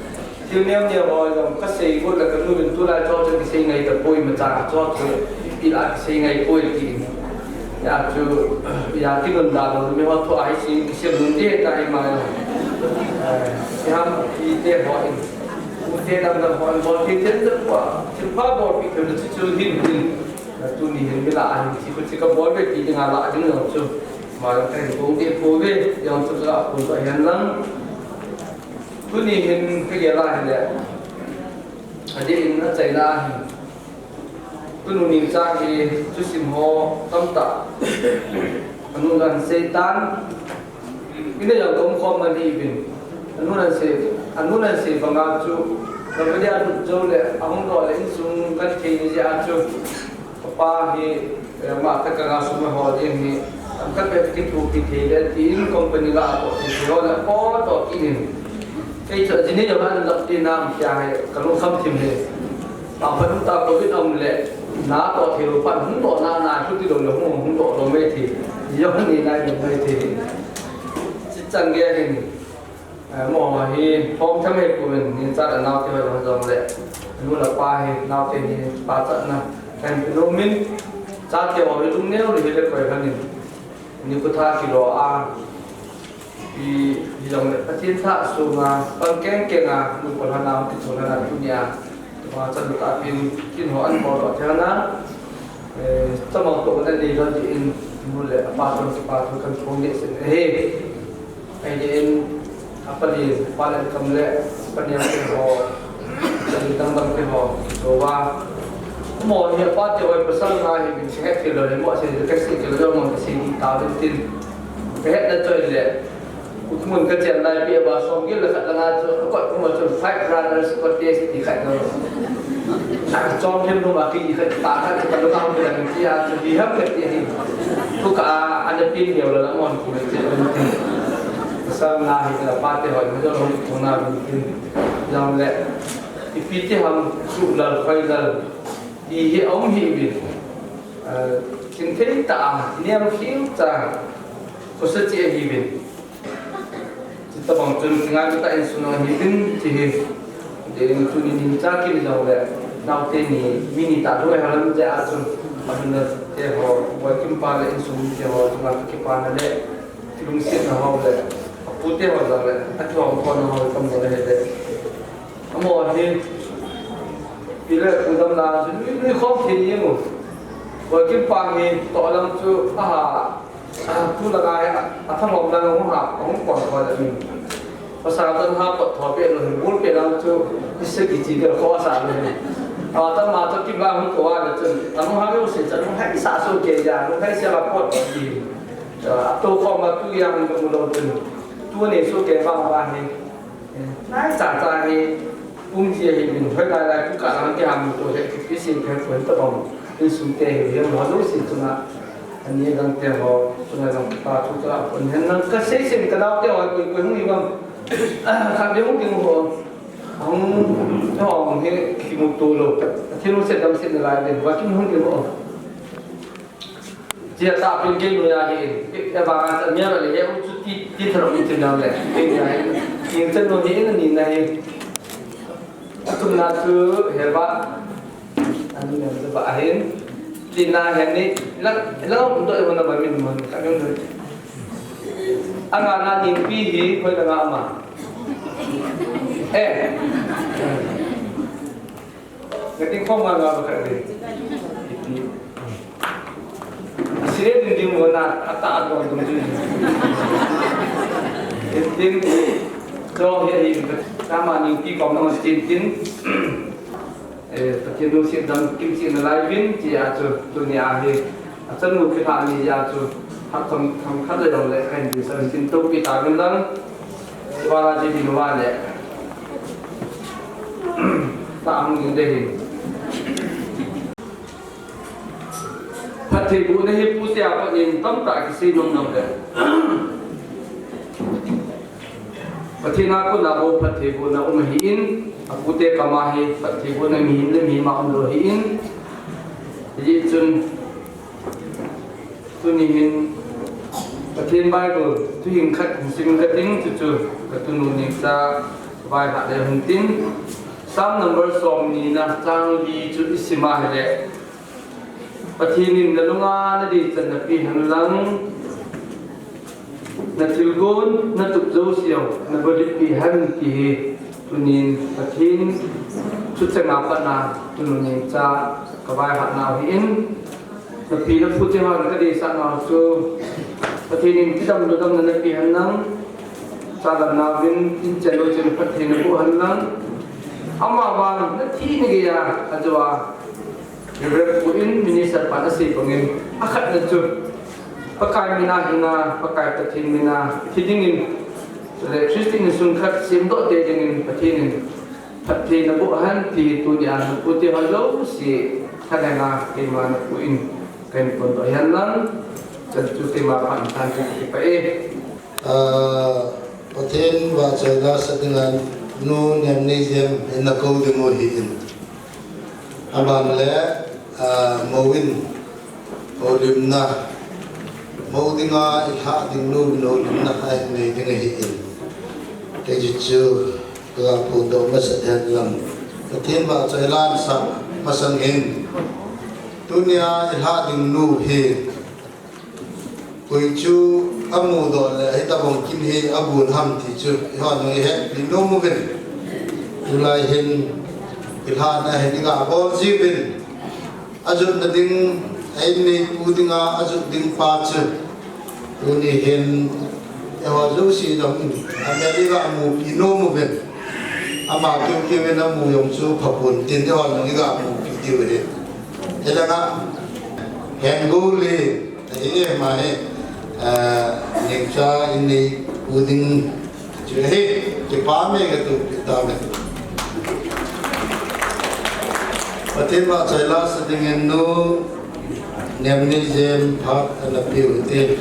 Thil neo neo ho jong kasei got le kanu vin tulai cho cho kisei ngai tapoi, imacha cho cho ipi la kisei ngai poi ti. Ya chu, ya ti gon da lo mi ho thu ai si kisei mun ti ta ima jong. Eh, si ham ti te ho in. Mu te dam dam ho in bol ti te te pa. Ti pa bol pi te chu chu hin hin. Na tuni hin mi la hin ti ko ti ka bol ve ti nga la ding jong chu. Ma jong ka hin kong ti ko ve jong chu ka ko ba hian lang. Tuni hin ka gel a hile, adeh in achaina ahin. Tunu ningcha hi thusim ho tamtah. Anun ahin seitan. Ina jong ka umkhom man hi uvin. Anun ahin sei, anun ahin sei banga chu. Ka video lut jou le, ahung doh le insung ka thei ni jeh a chu. Kapa hi, eh, ama khat kanga sum ho ding hi, am khat beh kithopi thei le, tin company la atoh thei thei ho le, apoh toh kit in. Kei chu, ajini jong ahin lap tina, am tia hi, ka lungkham thim hi. Aphat um ta covid um le, na toh thei lou phat, hung toh na, na, hung ti lou le, hung, hung toh lou mai thei. Jong ni nai lou mai thei. Chuchan gei hin. Eh, amaho hi, hom tham hei pum in, ningcha le naote ho jong jong le. Nu le pa hi, naote hi, pachatna. Kan pi nom in, chate ho hi lungneo le hi le koi khan in. Ni kutha kilo a. Hi, hi jong le, Pathen thah sunga, pang keng keng a, nu pa hana, ti chu hana, tunia. Tua chan tapin, kin ho an bol doh thei na. Eh, chamang to na nei lo din, nu le apa tong kipa thu kan phong le sen. Eh, ai din, apa din, apa le kam le, apa ni ang ho, dang dang te ho, so wa. Mo ni apa te wa pasal na hi bin se het ke lo le mo se ke se ke lo mo se ni ta din tin. Ke het na choi le. Kutmun ka chen lai pi ba som gil la khat la nga chu, ka kot kuma chu Five Brothers Cottage ti khat no. Chong him nu ma ki khat ta khat ka lu ma ka ki a chu di ham ka ti hi. Tu ka a, an pin neo la mon ku ti. Sa na hi la pa te hoi ma jo lo ku na bin tin. Jong le. Ipi ti ham su lal khoi lal. Ti hi om hi bin. Eh, kin thei ta a, niam khiu ta. Ko sa chi hi bin. Chutabang chun kingai ta insung a hi tin chi hi. Dei in tuni ningcha kin jong le. Naote ni mi ni ta lou e halam te a chun. Abin na te ho, Boikim pa le insung te ho, chunga kipana le. Lungsetna ho le. Apute ho jong le. Athom ko na ho kam le he le. Amaho hi. Pi le pu dam na chu nui nui khom thei jeng u. Boikim pa hi toh lam chu aha. Ah, tu langa hi, a, a thalom langa hung ha, hung kon kon a min. Pasal tan ha pot tho pe lo hi, bul pe lang chu, i se ki chi ke kho sa lo hi. A, tan ma chu kim la hung ko a le chun, a hung ha lo se chun, hung hai sa so ke ja, hung hai se la pot ki. A, to kho ma tu yang ka mu lo chun. Tu ne so ke ba ba hi. Nai cha cha hi, um ji hi min hoi lai lai ku ka lang ke ham to he, ki si phe pon ta bang. In sum te hi, hi ho lo si chunga. Ani gang te ho, chunga gang ta chu ka pon hen nang ka sei sei ka dau te ho, koi koi hung i bang. Ka be hung ding ho. Hung, ho hung he, ki mu to lo. Thil se dam se na lai de, wa kin hung ding ho. Chia ta pin ke nu ya hi. Ke ba nga sa mia le ye u chu ti ti thro mi chu na le. Ke ya hi. Ning chen nu hi na ni na hi. Tum na chu he ba. Ani na ba hin. Ti na he ni. La la do e na ba min mo. Ka ni. Anga na Ningpi hi, hoi la nga ama. Eh. Ka ding khom nga nga ba khat ding. Sire ding ding mo na ata a dong dong ding. Ding ding. So, hi hi. Ama Ningpi kom na mo tin tin. Eh, Pathen lungset dam kimcheng nalai uvin, tia chu, tunia hi, achanu kilhah ni jeh a chu, phat themkhat le jong le, kahin ding sa tin toupi tauvin lang, Balaji Binuva le, ta ang ding de hin. Phattheibohna hi pute a pat in tamtah kisei nom nom le. Pathen a kona bou phattheibohna um ahin, apute kama hi phattheibohna mihem le mihem a umlou ahin. Hijeh chun, tuni hin Pathen Bible thuhing khat hin sim kating, chuchu katunu Nengcha vaihah le hung tin. Psalm number somni na chang li chu isim a hile. Pathen in nalunga nadei chan napeh hen lang, nathilgon, natup jouseu, nabolpi hen ti hi, tunin Pathen thucheng a pat na, tunu Nengcha kavaihah nau ahin, napi napu te hon kadeisah nau chu, Pathen in kidam lou damna napeh hen lang, cha lam nauvin, in chen lou chen phatthei naboh hen lang, amavang nathina geiya, ajou a, Reverend Pu in minister pan asei bangin, akhatna chu Pakai mina hinga, Pakai Pathen mina, thi dingin, le Christian insung khat semdoh te dingin, Pathen in phatthei naboh hen, ti hi tunia, napu te ho jouse, khat le nga, keima napu in, kahin phondoh hen lang, chan chu keima pan tan chu kipah e. Ah, Pathen vahchoi lasa dinga nu Nemneijem in nakou ding u ahin. Aban le, ah, mou in houlimna, mou dinga ilhah ding nu in houlimna ahin nei ding ahin. Kei chu chu kaga phondoh masa den lang. Pathen vahchoi lasa masang hin. Tunia ilhah ding nu hi. Koi chu amudoh le, hitabang kin hi agon ham ti chu, eihon jong ihetpi nom uvin. Tulai hin, ilhahna hin iga bol jiuvin. Ajotna ding, a-in neipu dinga ajot ding pa chu. Tuni hin, eiho jouse jong in, amel iga mupi nom uvin. Ama keu keu in amu jong chu phapon tin, eihon jong iga mupi diu ahi. Hilanga, Hengou le, Ahi, ama hi, ah, Nengcha in neipu ding chu ahi, kipa me katup tauve. Pathen vahchoi lasa dingin nu Nemneijem phat ana peh u hite.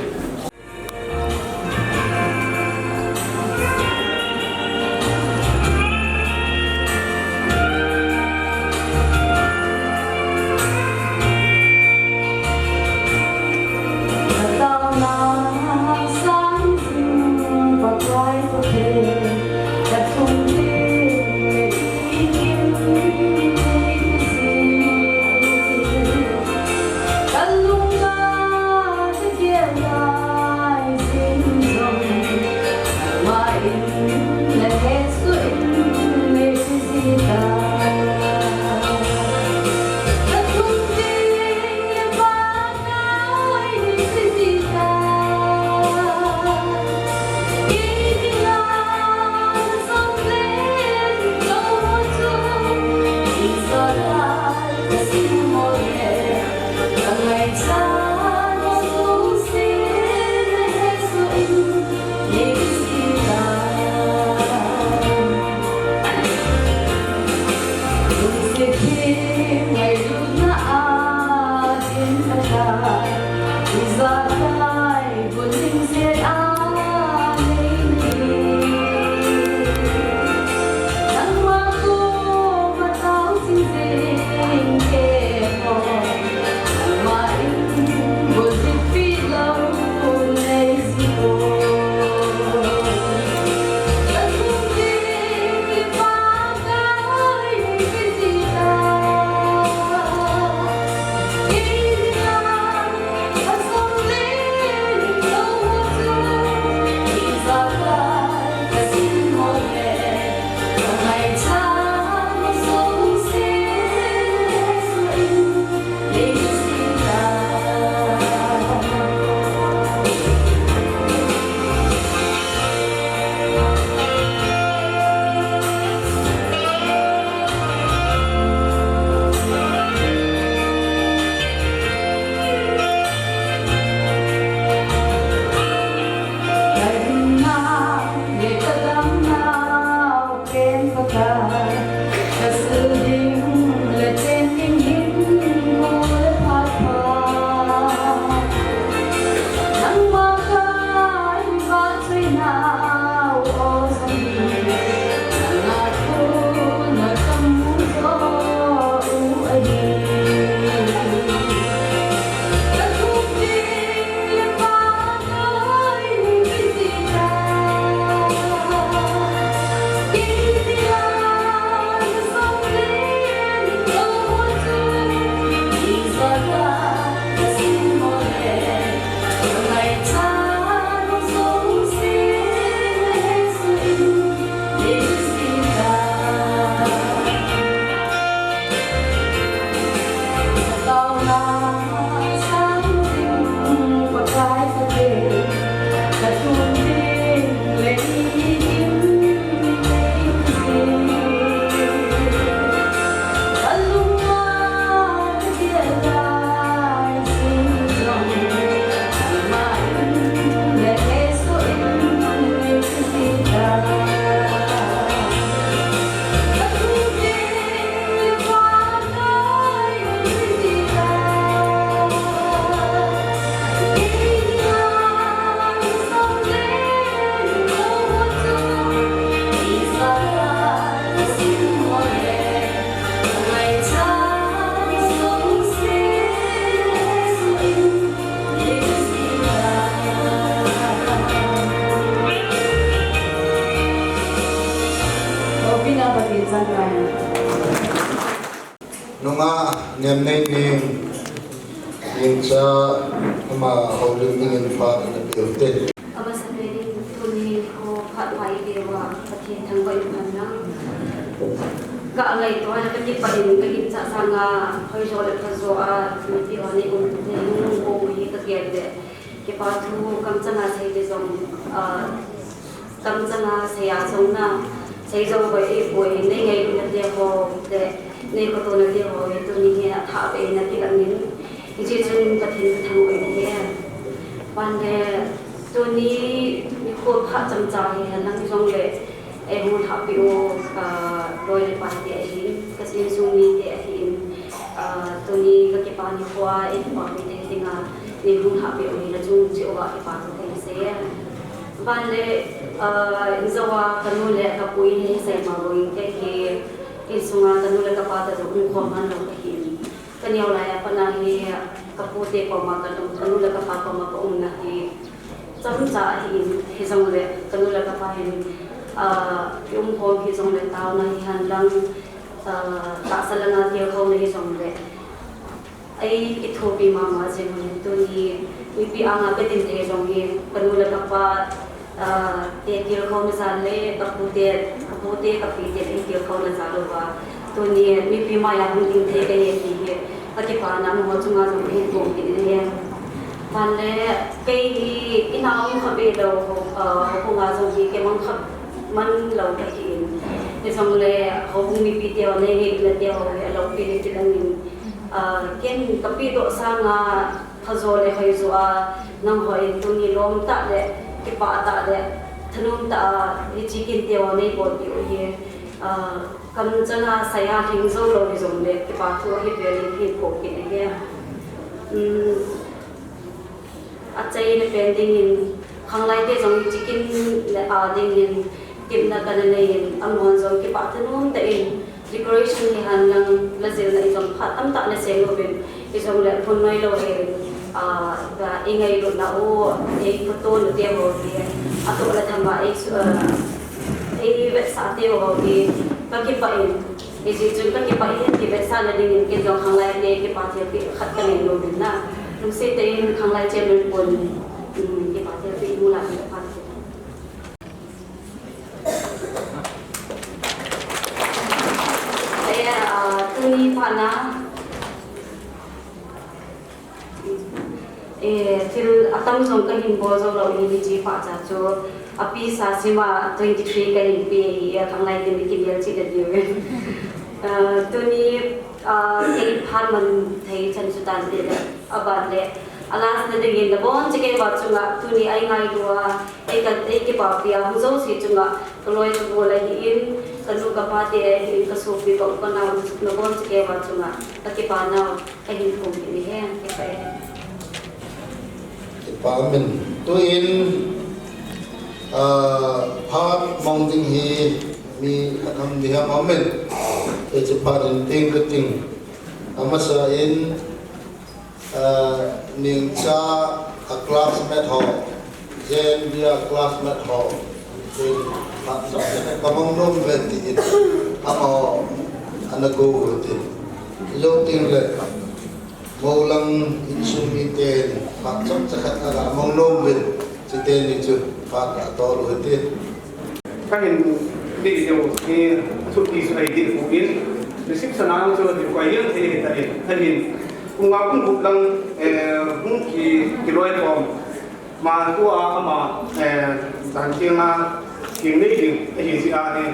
Nungah Nemneini, Ningcha, ama houlim dingin phat ina peh ute. Amasapen in tuni nikho phat pai peuva Pathen thangvah in phan lang. Ka ngaito a ka kipah in ka ginchat sanga hoijo le phajo a mipi ho nei um, nei um u hi ka gel le. Kipa thu kamchanga sei le jong, ah, kamchanga sei a jong na, sei jong hoi e poi, nei ngailutna te ho le, nei khotona te ho hi tuni hi athah beh in akilang in, hiche chun Pathen kathangvah in ahi. Ban le, tuni nikho phat chomcha hi henlang jong le, Eihung lhahpeh u, ka loi le pai te ahin, ka insung mite ahin, ah, tuni ka kipah nikho a, eipah peh thei dinga, eihung lhahpeh u hi nachung cheh uva kipa thu kahin sei e. Ban le, ah, injou a kanu le kapu in asei ma bangin kei hi, insunga kanu le kapa toh jong umkhom man lou kahin. Ka neo lai a pat na hi, ka pu te koma ka um, ka nu le ka pa koma ka umna hi chomcha ahin, hijongle ka nu le ka pa hin, ah, i umkhom hijongle taona hi henlang, ah, tahsa langa tilkhouna hijongle eikithopi mama jing u ahin, tuni mipi anga ka din thei jong hi ka nu le ka pa Ah, te tilkhouna jal le, ka pu te, ka pu te, ka pi te, ei tilkhouna jal uva. Tuni, mipi maiya hung ding thei kahi ti hi, ka kipana amaho chunga jong kahin phong kit in ahi. Ban le, kei hi, ina um kha be lou, ho, ah, houbung a jong hi, kei mang kha man lou kahin. Hijongle, houbung mipi te ho, nei ngailutna te ho, hi aloupi le kit angin. Ah, ken ka pehdoh sanga, Phajo le hoijo a, nangho in tuni lom tah le, kipah tah le, thanom tah a, hiche kinte ho nei bolpeh u hi, ah, kamchanga sei a lhing jou lou hijongle, kipa thu ahi vel in kahin phong kit ahi. Um, achaina pen dingin, khanglai te jong hiche kin le a dingin, tepna kana nei in, amahon jong kipah thanom tah in, Decoration hi henlang, la jilna ijong phat tamtah nasem uvin, ijongle phun noi lou hi, ah, ka i ngailutna u, ei photo nute ho hi, atoh le thamba ei su, ah, ei vetsah te ho hi, ka kipah in, hijeh chun ka kipah in, kivetsahna dingin ken jong khanglai te kipa thilpeh khat ka nei uvin na. Lungset tah in khanglai chairman pun, um, kipa thilpeh mu la peh phat. Eh, ah, tuni phat na, eh, thil atam jong kahin bol jou lou ahi, hiche phat cha chu, api sa sima twenty three kahin pe ahi, eh, khanglai te mi kimel cheh le diu. Ah, tuni, ah, kei phat man thei chan chu tan te le, aban le, a last na dingin nabonchauva kei va chunga, tuni ei ngailu a, Ei ka, ei kipapi a, hung jouse chunga, ka loi ka gol ahin, ka nu ka pa te ahin, ka sopi ka u ka nao, nabonchauva chunga, ka kipana, ka hin phong kit ahi, kipah e. Kipah amen. Tuin, ah, phat mong ding hi, mi khat ham ni ham amen. Hiche phat in ting ka ting. Amasa in, Ah, Ningcha a classmate ho, J N B a classmate ho, tin, phat chomcha khat ka mong nom uve tin, amaho, ana go uve tin. Jou teng le, Moulang insung miten, phat chomcha khat ana mong nom uve, chuteni chu, phat ka tol uve tin. Kahin dei deu hi, thupi chu ahi deh poi, reception a chu ding koi hial thei ahi tai. Ahin, pung nga pung gup lang, eh, hung ki, kiloi khom. Ma tua ama, eh, dan kiang a, kin nei ding, ahi jeh a hi,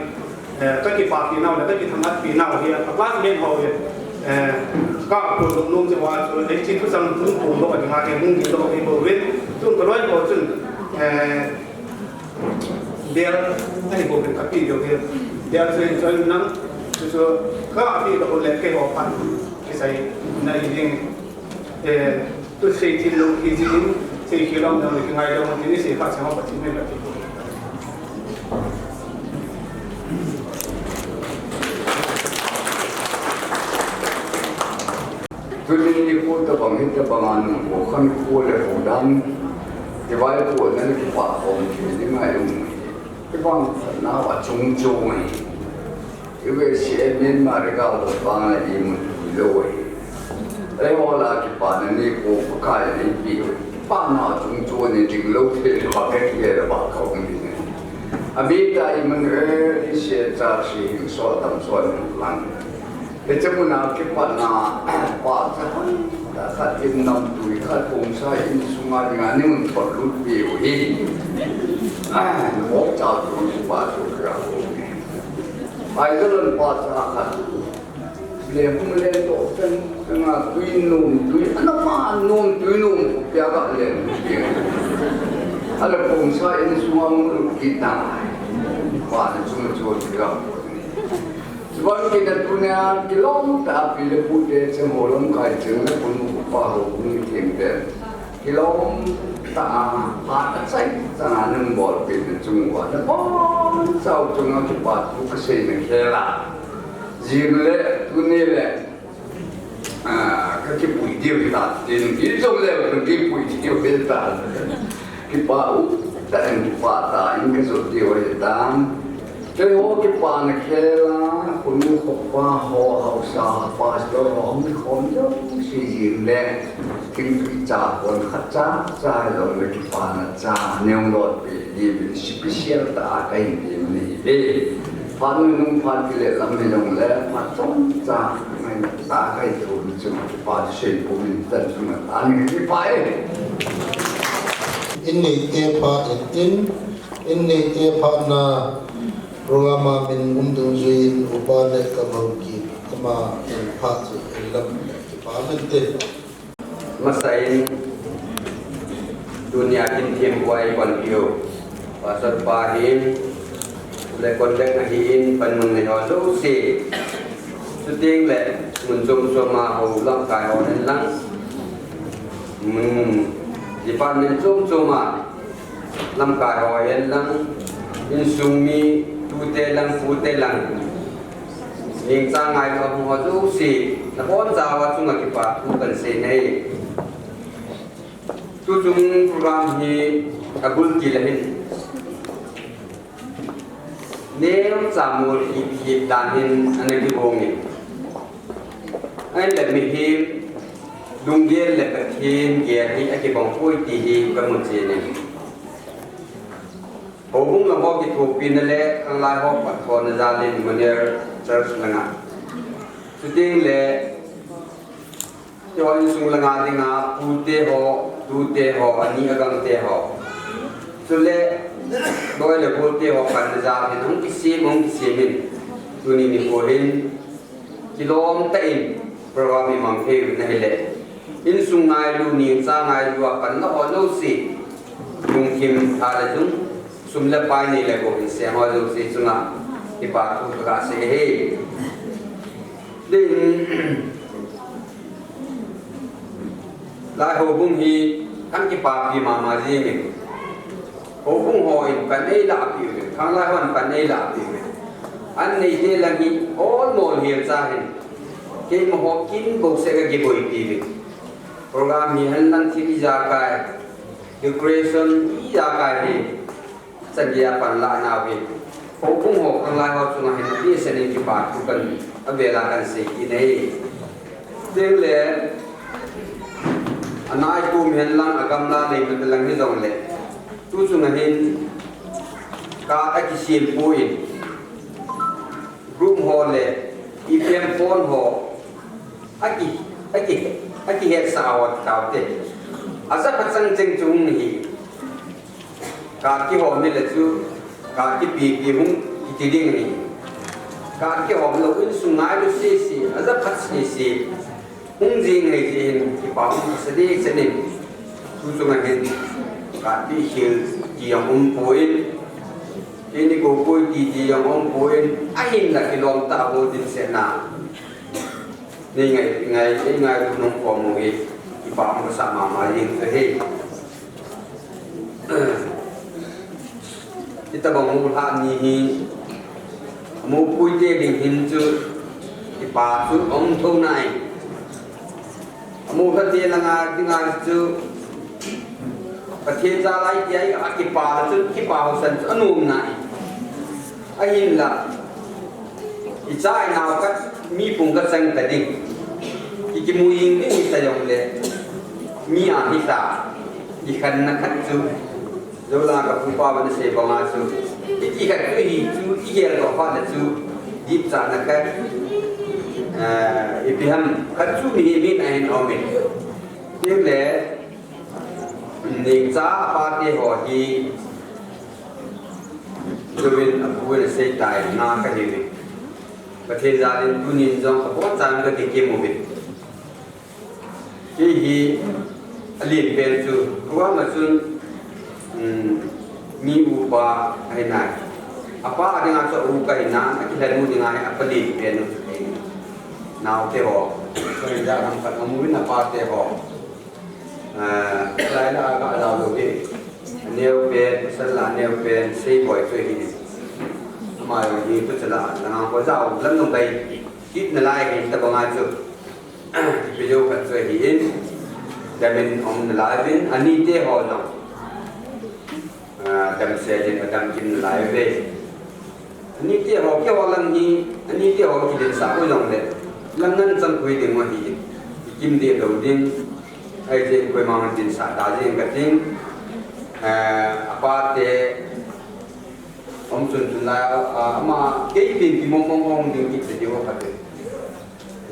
eh, ka kipapi nau le, ka kithangatpi nau hi, ka classmate ho hi, eh, ka kol nom nom jeh uva chu, eh, hiche thuchang hung pung doh ding a hi, hung ding doh hi bou vin. Chun ka loi ho chun, eh, Bel, ahi bou pen ka pi diu hi. Bel chu enjoy nang, chu chu ka pi diu le keiho phat kisai na hi ding. Eh, tu sei thil lou hi jin, sei thil lou na ki ngai lou ti ni sei phat chang Pathen min la ti. Tuni nikho tabang hi tabang a nungkho khan kho le kho dan, kivaipohna le kipah khom thei ding ahi um. Kivangphatna achung chung ahi. U S A Myanmar gal lo pang la imu lou hi. Eiho la kipana ni ko pakai ni pi. Kipana chung chu ni ding lou thei ba ka ki le ba ka um ni. Abi ta imu e se cha si hing so tam so ni lang. Hiche muna kipana pa cha ta khat in namtui khat kong sa insunga dinga ni mun thot lut pi u hi. Mo cha tu pa tu ka. Ai ka lon pa cha khat. Le hung le to chen nga tui nom tui ana ma nom tui nom ko pia ga le. Ala kong sa insunga mun lut kita. Pa na chung chu ti ga. Chuban kina tunia kilom ta pi le pu te cheng ho lamkai cheng le punu pa ho punu thiem te. Kilom ta a pa ta chai chang a nung bol pi te chung wa na pon chau chung a kipa tu ka sei na khela. Jing le tuni le. Ah, ka kipui diu hi ta, tin, i jong le ka kipui diu hi ta. Kipa u, ta en kipa ta, in ka jot diu hi ta. Kei ho kipana khela, kunu khopa ho, hausa, pastor ho, hung khom jo, si jing le, king tui cha, kon khat cha, cha, jong le kipana cha, neung lot pi. Hi special ta a ka hin ti ni. Eh, phat nung nung phat kile lam ni jong le, phat chom cha ngai ta ka hi tu ni chung pa sei pu ni tan chung ta ni ni pa eh. In nei te phat in, in, in nei te phat na program a min um dungjuiyin upa le ka bang ki ama in phat chu in lam ki pa min te. Masain, tunia kin thiem huai kon piu. Pastor pa hin, le contact na hin, panmun nei ho lo si. Shooting le, mun chom chom a ho lamkai ho hen lang. Mun department chom chom a lamkai ho hen lang. Insung mi tute lang, pute lang. Ningcha ngai ka hung ho jouse, na boncha uva chunga kipa thu kan sei nei. Tuchung program hi abul til ahin. Neocha mol hi hi dan hin ana kibong in. Ahin le mihem, lunggel le Pathen gel hi akibang poi ti hi ka mu chen in. Houbung lang ho kithopina le, khanglai ho phatthona jal in Emmanuel Church langa. Shooting le, keiho insung langa dinga, pute ho, tute ho, ani agangte ho. Chule, loi le golte ho panna jal in, hung kisem, hung kisem in. Tuni nikho hin, kilom tah in program imang thei u na hile. Insung ngailu, ningcha ngailu a panna ho jouse. Lungthim tha le jung, sum le pai nei le gou in seng ho jouse chunga kipa thu ka sei e. Din, lai houbung hi kan kipapi mama jing in. Houbung ho in pan eilah peh uve, khanglai ho in pan eilah peh uve. An neite lang hi ol mol hel cha hin. Keima ho kin bouseh ka kiboipi uve. Program hi henlang thil ijakai, decoration ijakai hi. Chan geiya panlah nau hi. Houbung ho khanglai ho chunga hin, ti senin kipa thu kan, avel a kan sei kit nei. Tin le, anai kum henlang, agamla nei mata lang hijongle. Tuchunga hin, ka akisem poi. Group ho le, E P M phone ho, aki, aki, akihetsah ho taute. Ajaphat chang cheng chung hi. Ka kihom hile chu, ka kipipi hung kiti ding ahi. Ka kihom lou insung ngailu sese, ajaphat sese. Hung jing ahi jeh in, kipa hung kisa ding chan in. Tuchunga hin, ka ti hil ti jong um poi. Keini kou poi ti ti jong um poi. Ahinla kilom tah a bol ding sehna. Nei ngai, ngai, nei ngailu nung khom u hi, kipa um kasa mama jing chu ahi. Hitobang mulhah ni hi, amu puite ding hin chu, kipa chu um thou nai. Amu lhate langa dinga chu, Pathen jal a iti a kipa chu, kipa hausan chu anom nai. Ahinla, Icha inao khat mi pung kachang ta ding. Ikimu jing ding ita jongle. Mi a hita. Ikhanna khat chu. Jola ka pupa bana sei banga chu. Iti khat chu hi chu igel ko phat na chu. Dipchahna khat. Eh, ipi ham khat chu mi hi mi na hin aumin. Tin le. Ningcha apa te ho hi. Jouvin apu le sei tai na kahiuve. Pathen jalin tunin jong abon chan kakikim uve. Kei hi alen pen chu, kua ma chun, um, mi upa ahi nai. Apa adinga chu u kahi nan, akilhen u dinga hi apa alen pen u chu kei. Naote ho. Koi ja ham khat amu in apa te ho. Ah, lai la ka la lo ke. Neo pen, pasal la neo pen, sei boi chu hi. Ama yo hi tu chala, la ko ja u lam nung bai. Kit na lai hi ta banga chu. Video khat chu hi in. Damin om na lai bin, ani te ho jong. Ah, damsel in adam kin lai ve. Ani te ho kei ho lang hi, ani te ho kidin sa ko jong le. Lang ngan chang khui ding ma hi. Kim de lo ding. Ai je koi ma din sa da jing ka ting. Ah, apa te om chun chun la, ah, ama kei pin ki mong mong mong ding ki te ho ka te.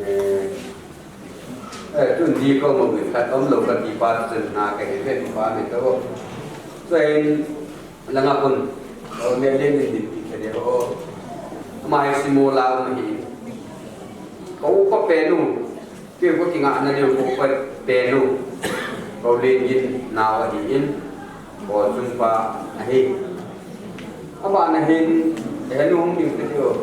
Eh, Eh, tun di ko mo mi khat om lo kati pa chun na ka hi ve pa mi to. Chen langa kun. Ko me le ni di pi ke de ho. Ama hi si mo la mo hi. Ko pa pe nu. Ke ko ki nga na le ko pa pe nu. Ko le yin na wa hi in. Ko chung pa ahi. Ama na hin he nu hung ni ke ho.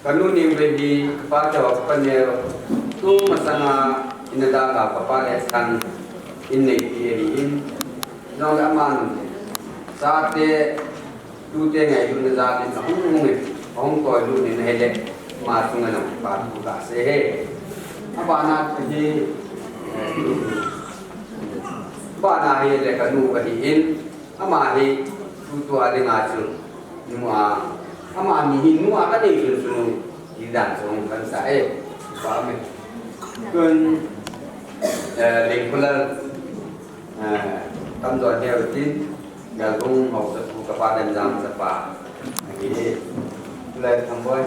Kanu ni ve hi, pa te ho pa ne, tu masanga ina da ka pa pa le sang in nei ti ahi in. Jong le aman, sa te, tu te ngai lu na ja ni sa hung hung ni, hung toi lu ni na he le, ma sung na pa tu ka se he. Apa na hi, pa na hi le kanu ka hi in. Ama hi tutua dinga chu nu a, ama ni hi nu a ka nei chun chu nu hi dan chu hung kan sa e. Ba me. Tun, eh, Lengkhulal, eh, tam don neo tin, Galbung hausa tu ka pa dan jang sa pa. Ahi, le thamboi.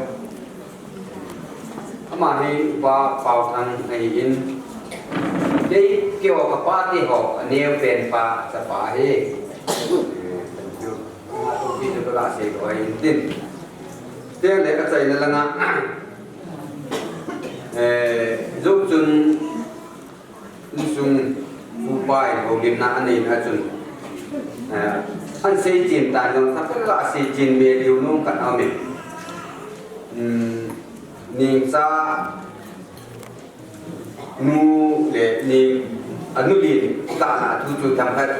Ama hi upa Paothang ahi in. Kei, kei ho ka pa ti ho, aneo pen pa, chapa hi. Eh, thank you. Ama to ki to la sei ko ahi in tin. Te le ka chai na langa. Eh, jong chun Insung upa in houlimna anei na chun, eh, an sei chin ta jong, thakhat a sei chin me diu nung khat aume. Hmm, Ningcha nu le Ning, anu lin, ka na thu chu thakhat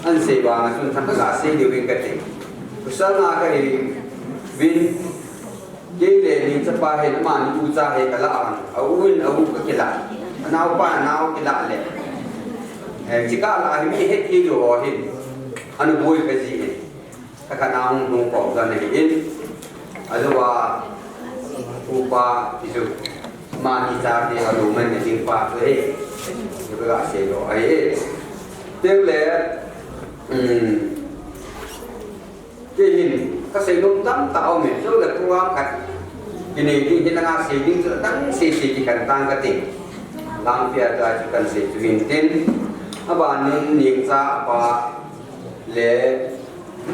an sei vang a chun thakhat a sei diu in ka ti. Pasal na ka hi vin Kei le Ningcha pa hin, ama ni u cha hi ka la ang. A u in a u ka kila. A nao pa a nao kila le. Eh, chi ka la hi mi het hi lo ho hin. Anu boi ka ji hin. Ka ka nao hung hung ko ka ne hin. A lo wa u pa ti chu. Ama ni cha ti a lo man ni ding pa chu hi. Ka ka se lo ai. Te le. Um, Kei hin, ka seinom tamtah aume, chule program khat kinei ding, hilanga sei ding chu adang sese kikhen tang kati. Langpia chu ahi chu kan sei chu hin tin, abanin Ningcha apa le,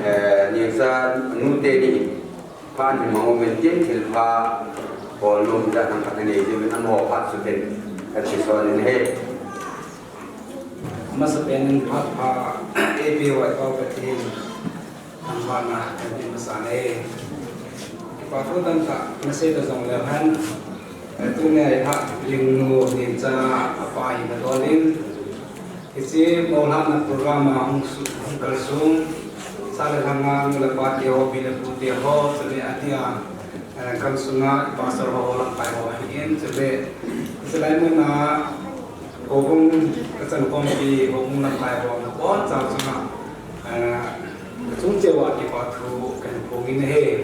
eh, Ningcha nu teni phat hi mang umin tin thilpha bolnom ja nang khat nei diuvin amaho phat chu tin kan sei son in ahi. Amasapen in phat pha, A P Y Pau Pathen, thangvahna kan pe masa e. Kipa thu tamtah nasei ta jongleu hen, tunia hi Lingnu Ningcha apa hi nadon in, hiche moulhatna program a hung su-, hung kalsung, cha le lhanga nu le pa te ho, pi le pu te ho, chule adia, eh, khang sunga pastor ho, lamkai ho ahin, chule, chulai muna, houbung kachan khompi, houbung lamkai ho, nabonchau chunga, eh, chung cheh uva kipa thu kahin phong in ahi.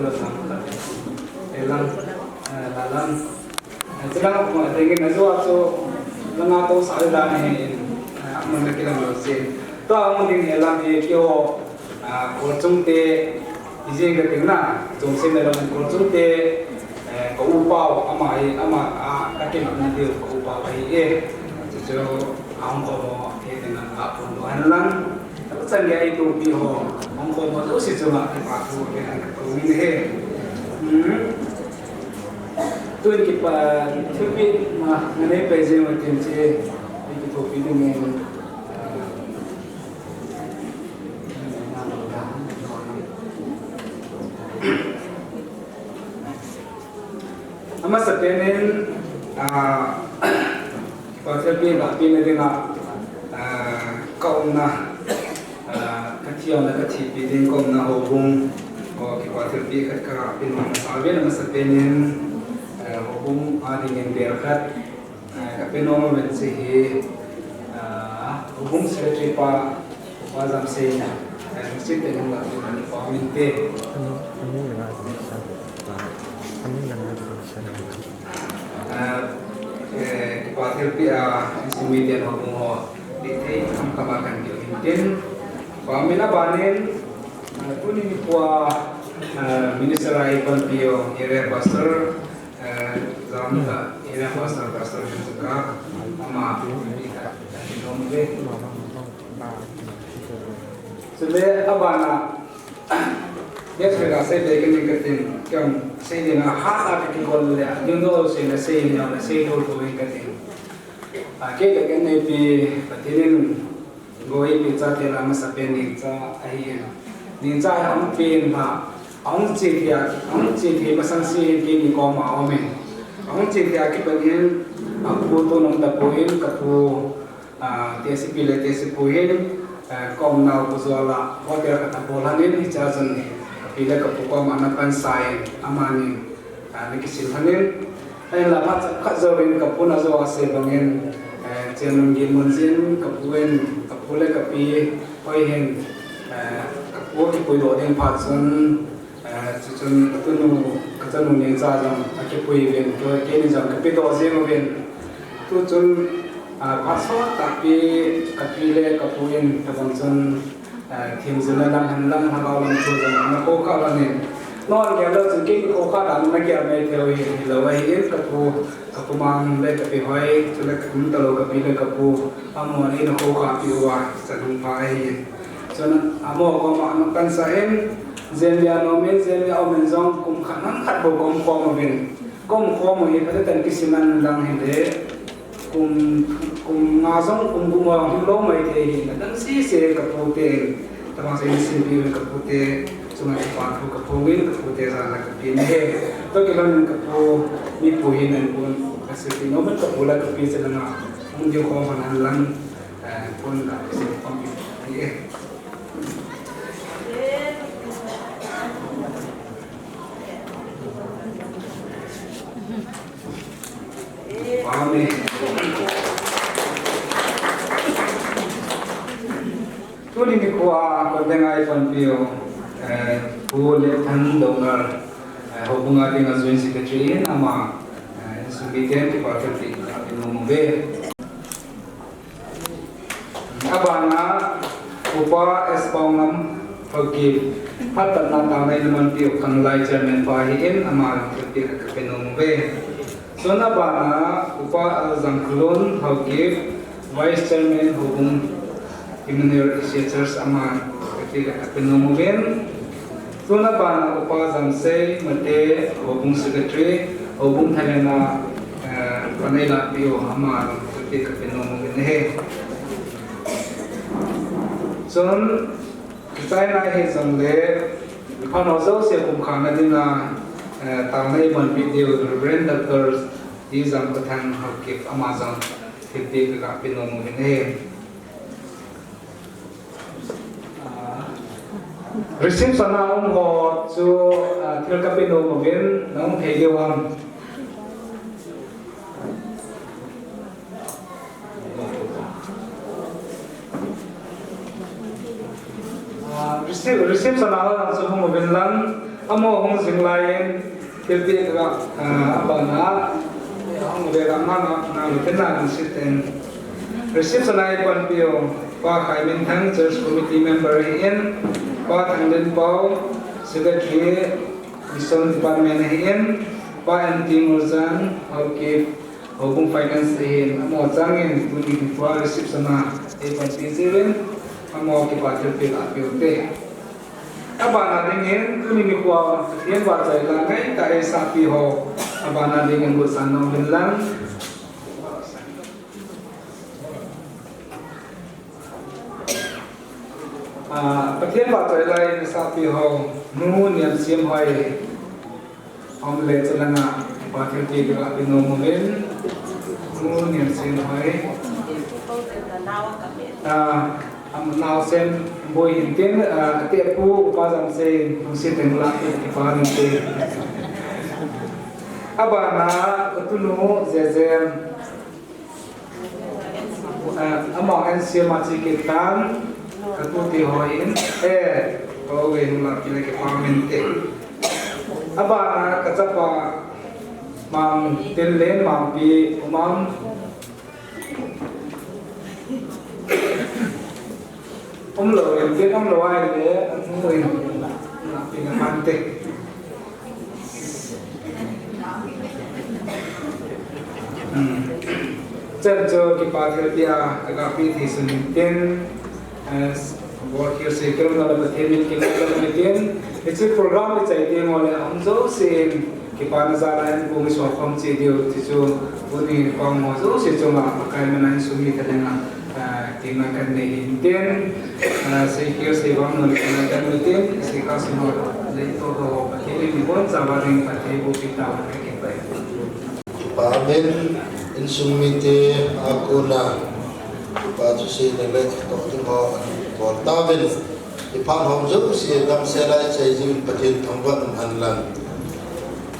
Kula Lam, Elam, eh, Lalam. Eh, Chilang ko dingin ajo ajo langa to sa da ni, eh, amun na kilang lo sin. To amun ding Elam hi kiho, ah, ko chung te, ijing ka ting na, chung sin Elam ko chung te, eh, ko upau, ama hi, ama, ah, ka kin na diu ko upau hi, eh. Chu chu, ang ko mo, eh, ding na ka pun do han lang. Chan gei tupi ho, hung khom ho jouse chunga kipathu kahin kong in ahi. Hmm. Tun kipa, thilpeh ma, nganei pai jeng utin che, kithopi dingin. Amasapen in, ah, kipa thilpeh lahpeh na dinga, ah, ka umna, ah, ka thi-una, ka thipi ding ka umna houbung, oh, kipa thilpeh khat ka pe nom masa uvin, amasapen in, ah, houbung a dingin bel khat, ah, ka pe nom uvin, hiche hi, ah, houbung secretary pa, Pa Jamsei na, eh, lungset tah in la, pa min te. Ani, ani langa sa. Ani langa sa. Ah, eh, kipa thilpeh a, insung miten houbung ho, dithei khamkham a kahin kihoulim tin. Pa min a ban in, ah, tuni nikho a, ah, minister a eipanpi u, area pastor, eh, Jamda, area pastor, Pastor Jamda, ama, kahin kihoulim ve. Chule abana, next week a sei be kit ning katin, kei jong sei ding a hat a kakigel le, ading jouse na sei ni, na sei lou lou ing katin. A, kei le ka neipi, Pathen in go eipeh chate lah a amasapen Nengcha ahin. Nengcha hi ahung pen phat, ahung che thei a, ahung che thei masang se hin keini koma aum in. Ahung che thei a kipat in, apu toh nom tapon, kapu, ah, tehsepi le tehsepu hin, eh, ka umnau Pujol a hotel khat abol lhonin, hichea chun kapi le kapu koma ana pansa in, amani, ah, ana kisil lhonin, ahinla phat chomkhat jouvin kapun ajou a asei bangin, eh, Chenlun Ginmun jin kapu in, kapu le kapi hoi hin, eh, kapu kipuidoh ding phat chun, Eh, chuchun katunu, kachanu Nengcha jong akipui uvin, kei, keini jong kapedoh jeng uvin. Tuchun, ah, phat sot tahpi kapi le kapu in tabang chun, eh, themjilna lam hen lang, lhagao lam thu jong ana khoukhah lhonin. Nangho gel lou chun keini khoukhah dan nagel mai thei u hi, hilou ahin, kapu, kapu mang le kapi hoi, chule kaum talou kapi le kapu, amaho in eina khoukhah peh uva, chan hung pha ahi. Chun amaho koma ana pansa in, Jen le anom in, jen le aum in jong kum khat nang khat bou kaum khom uvin. Kaum khom u hi phatah tah in kisim hen lang hile, kum, kum nga jong kum gup a hung lou maithei hi, nadang sese kapu te in, tabang sese in eisinpeh uvin kapu te chunga kipa thu kaphong in, kapu te jal a kapen ahi. Toh kilhon in kapu, mipu hin ahin pun, kaseipeh nom in kapu le kapi chan langa hung ding khom hen lang, eh, pun kaseipeh khom in ahi e. Amen. Tuni nikho a kon ding a eipanpi u, eh, Pu Lethan Doungel, eh, houbung a dinga Joint Secretary in ama, eh, insung miten kipa thilpeh kape nom uve. Abana, Upa S Paongam Haokip, phatphatna taona eina manpi u Khanglai Chairman pa ahin, ama jong thilpeh khat kape nom uve. Chun abana, Upa L Jangkholun Haokip, Vice Chairman Houbung, Emmanuel Asia Church aman thilpeh kape nom uvin. Tuna bana Upa Jamsei Mate, Houbung Secretary, Houbung Thailand a, eh, pan eilahpeh u, aman thilpeh kape nom uvin ahi. Chun, kichaina hijongle, phat ho jouse pumkhana dinga, eh, taona eipanpi diu Reverend Doctor T. Jamkhothang Haokip ama jong thilpeh kape nom uvin ahi. Ah, reception a um ho chu, ah, thil kape nom uvin, na um thei diu ham? Ah, receive, reception a lang chu hung uvin lang, amaho hung jing laiyin, thilpeh ka, ah, abana, hung ve ka ma ma, na ve te na, reception a eipanpi u, Pa Khaiminthang, Church Committee member ahin, Pa Thanglenpao, Secretary, Mission Department ahin, Pa N T Ngurjan, Haokip, Houbung Finance ahin, amaho changin tuni nikho a reception a eipanpi jiuvin, amaho kipa thilpeh kape u hite. Abana dingin tuni nikho a Pathen vahchoi la ngaitah a eisahpi ho, abana dingin butsan nom uvin lang. Ah, Pathen vahchoi la eisahpi ho, Nu Niamsemhoi. Aum le, chulanga, pa thilpeh kape nom uvin. Nu Niamsemhoi. Ah, am, naosen boi hintin, ah, ate pu, Upa Jamsei, lungset tah in lah, kipa um inte. Abana, katunu, Jejem. Ah, ama N C M a che kit tan, katu te ho hin, eh, ko ve hung lah peh le kipa um inte. Abana kachapa Mangtinlen, Mangpi, Umang. Umlou inte, umlou ahile, um, um, lah peh le kipa um inte. Hmm. Chan chu kipa thilpeh a, kaga pe thei sun tin, eh, bol khel sei kei lou na le Pathen min kingaidam uvin tin, hiche program ichai teng uleh ahung jousen, kipana jal a inkong isukhom cheh diu, ti chu, tuni pang ho jouse chunga, Pakai min a insung mite dinga, ah, tina kanei hin tin, ah, sei khel sei vang nung le kanei kan uvin tin, sei khel sei vang nung le to to ho Pathen in ibonchauva ding phatthei boh peh tahen, kakipah e. Kipa um in, insung mite a kona, kipa thuseina le toh ding ho, bol tauvin, iphat ho jouse damsel a ichai jiuvin Pathen thangvah in umhen lang.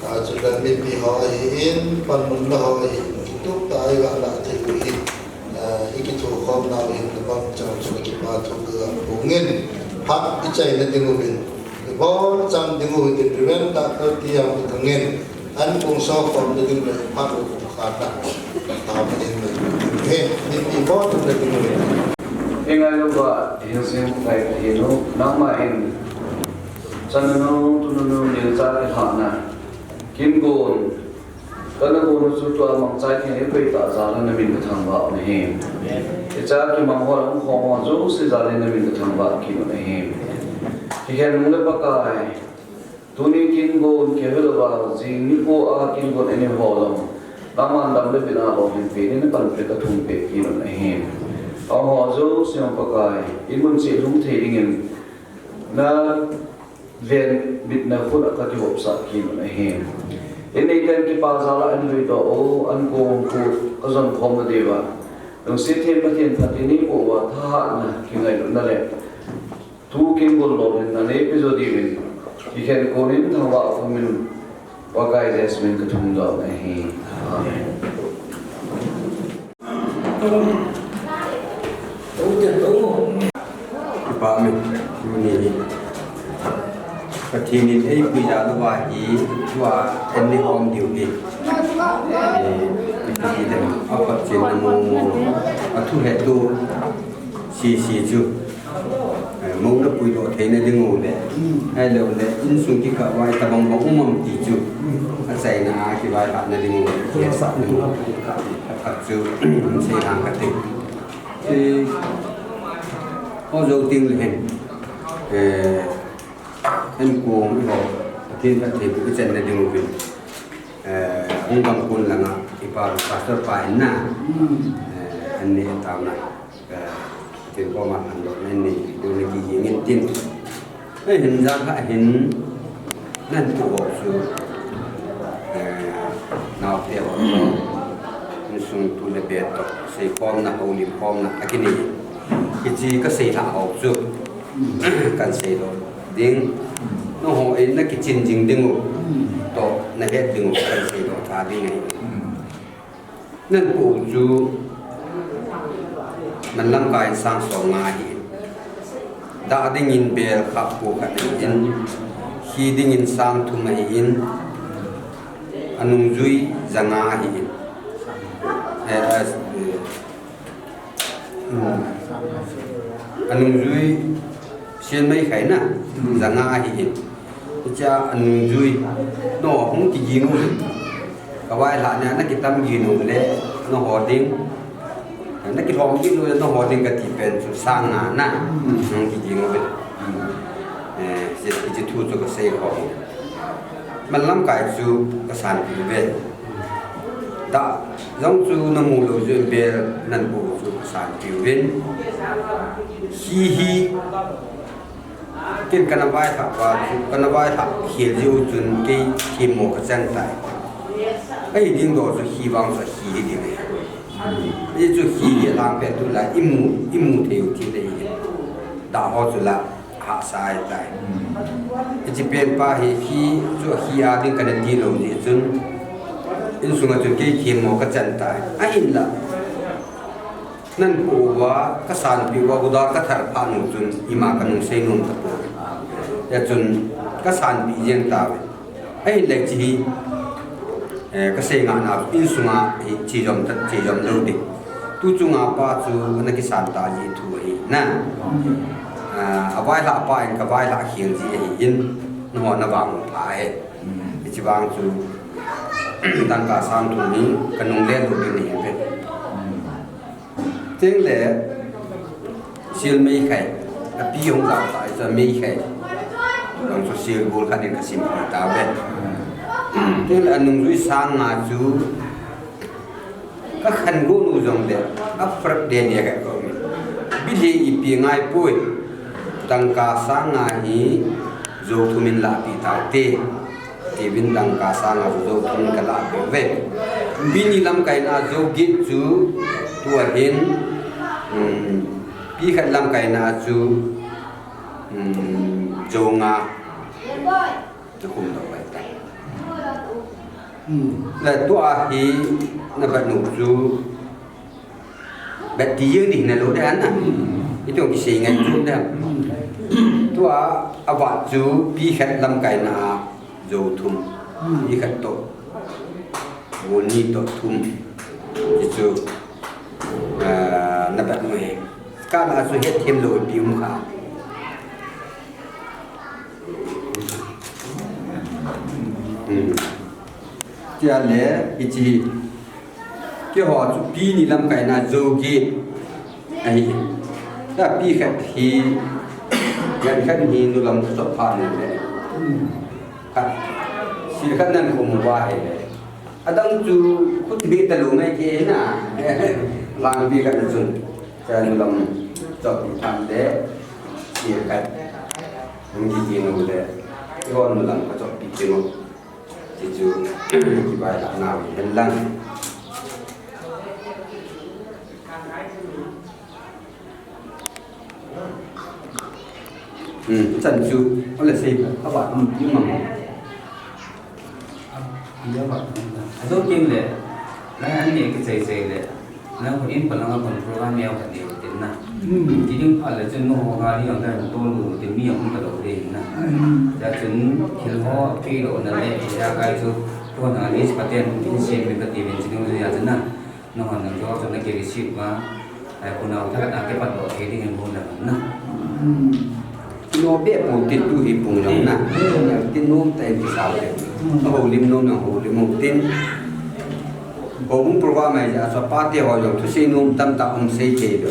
Ah, chule mipi ho ahin, panmun la ho ahin, kitup tah a iga lah thei u hi. Ah, ikithokhom nau hin, nabang chang chun kipa thu kaga phong in, phat ichaina ding uvin, ibonchauva ding u hitin, Reverend Doctor T. Jamkhothang in, ankong sukhomna ding le, phat u pumkhatna, taona ding le, he, mipi ibonchauva ding uvin. Ingailouva, hinseng Pakai Pathen u, nangma in, chanu, tunu, neocha kilhahna, kin gon, kana gon u chu tua mangchai thei in eipeh tah jal a namin kathangvah u ahi. Hiche a kimang ho le umkhom ho jouse jal in namin kathangvah kit u ahi. Kikhen nung le Pakai, tuni kin gon kihe louva, jing nikho a kin gon eini ho jong, nangman dam le bitna lolhin peh in napanpi kathum peh kit u ahi. Amaho jouse jong Pakai, imun cheh lhung thei dingin, na venbitna khut a kakivopsah kit u ahi. Eini ten kipa jal a anlui doh u, ankong khu kajon khom nadiuva, lungset them Pathen phatthei nei boh uva, thahatna, kingailutna le thu kin gon lolhinna neipeh jo diuvin, kikhen konin thangvah pumin, Pakai Jesu min kathum doh u ahi. Amen. Kipa um e, tuni hi Pathen in eipui jal uva hi, tua eini um diu hi. Eh, ipi ti dem, aphatchenna mong mong, athu hettu, sese chu. Eh, mouna puidoh theina ding u le, ahilou le, insung kikah uva itobang bang um am ti chu, achaina a kivaihatna ding u le, kihetsahna ding u, akhat chu, sei lang kate. Eh, Ho jou teng le hin, eh, hin kong iho, Pathen phattheiboh ichan na ding uvin, eh, hung gam kon langa ipa pastor pa in na, eh, an nei taona, eh, Pathen koma phatdohna nei diu na kijing in tin. Eh, hin ja kha hin nan pu ho chu, eh, naote ho chu, insung tu le be toh, seikhomna, houlimkhomna akinei. Hiche kasei lha ho chu kan seidoh ding. Nangho in na kichin jing diu toh, na het diu kan seidoh tha ding ahi. Nan pu chu man lamkai in sang som nga ahi. Dah dingin bel khat ko khat ahin, khi dingin sang thum ahin, anungjui ja nga ahin. Eh, eh, eh, hmm. Anungjui Sian mei khai na, ja nga ahi in. Hichea anungjui. Nangho hung kiging u. Ka vaihla nia na kitam gin u le, nangho ding. Na kilhom gin u le, nangho ding kati pen chu sang nga na. Hung kiging u. Eh, hiche, hiche thu chu kasei khom. Man lamkai chu kasanpeh uve. Dah jong chu namu lou jeh in bel nan pu chu kasanpeh uvin. Khi hi, ken kana vaihla pa chu, kana vaihla khel jeh u chun kei themmo kachan tai. Ahi ding doh chu khi vang chu khi hi ding ahi. Hichu khi hi lang pet tu la imu, imu thei u thil ahi. Dah ho chu la hahsa ahitai. Hiche pen pa hi khi chu khi a ding kana ti lou jeh chun, insunga chun kei themmo kachan tai. Ahinla, nan pu uva, kasanpeh uva, guda kathar phat nu chun, ima kanung sei nom tapoi. Hijeh chun, kasanpeh jeng tauve. Ahinla hiche hi, eh, kasei nga na, insunga hi chejom ta, chejom lou ding. Tu chunga pa chu ana kisan ta ji thu ahi na. Ah, avaihla pa in kavaihla khel ji ahi in, nangho na vang u pha e. Hiche vang chu, dangka sang thum hi kanung le lou ding ahi ve. Tengle, sil meikhai, api hung jao ta, chu meikhai. Jong chu sil bul khat in kasim peh tauve. Tengle, anungjui sang nga chu, kakhan got u jongle, aphrap deh deh khat kaum in. Bile ipi ngai poi, dangka sang nga hi, jou thum in lahpeh taute. Tiuvin dangka sang nga chu jou thum in kalahpeh uve. Pi ni lamkaina jou get chu tua hin, um, pi khat lamkaina chu, um, jou nga. Nakhum doh pai tai. Le tua hi nabat nu chu Bati jeng ding nalou ding ahi na. Itong kisei ngai chu ding. Tua avat chu pi khat lamkaina a jou thum. Pi khat toh. Bul ni toh thum. Hichu, ah, nabat nu hi. Kana chu hetthem lou pi um kha. Hmm. Tia le, hiche hi. Keiho chu pi ni lamkaina jou get ahi. Tua pi khat hi, gan khat hi nulam chu chop pha ni le. Khat, sil khat nan khum uva ahi le. Adang chu khuti be talou ngai kei na. Lang pi khat na chun. Tia nulam chop pi phat le. Sil khat. Hung kiti nu le. Keiho nulam ka chop pi ti nu. Ti chu, kibai la na wi hen lang. Hmm, chan chu, ole sei, aba, um, um, um. Aba, um, ado kim le, na an ne ki sei sei le. Nangho in palanga kon program neo khat neo tin na. Hmm. Ti ding phat le chun nangho nga ding jong tol u tin mi jong um talou ding na. Hmm. Hijeh chun thil ho kei lou na le, hijeh a kai chu, tu na list pattern in sem me kati uvin ti ding jeh a chun na. Nangho nang jo chun na ki receive va, ai, ku nao tha na ke pat lo thei ding in bu na na. Hmm. Kino be pon tin tu hi pung jong na. Hmm. Tin nom ta in kisao te. Hmm. Ahoulim nom na houlim nom tin. Houbung program mai ja sa pa te ho jong thusei nom tamtah um sei thei lou.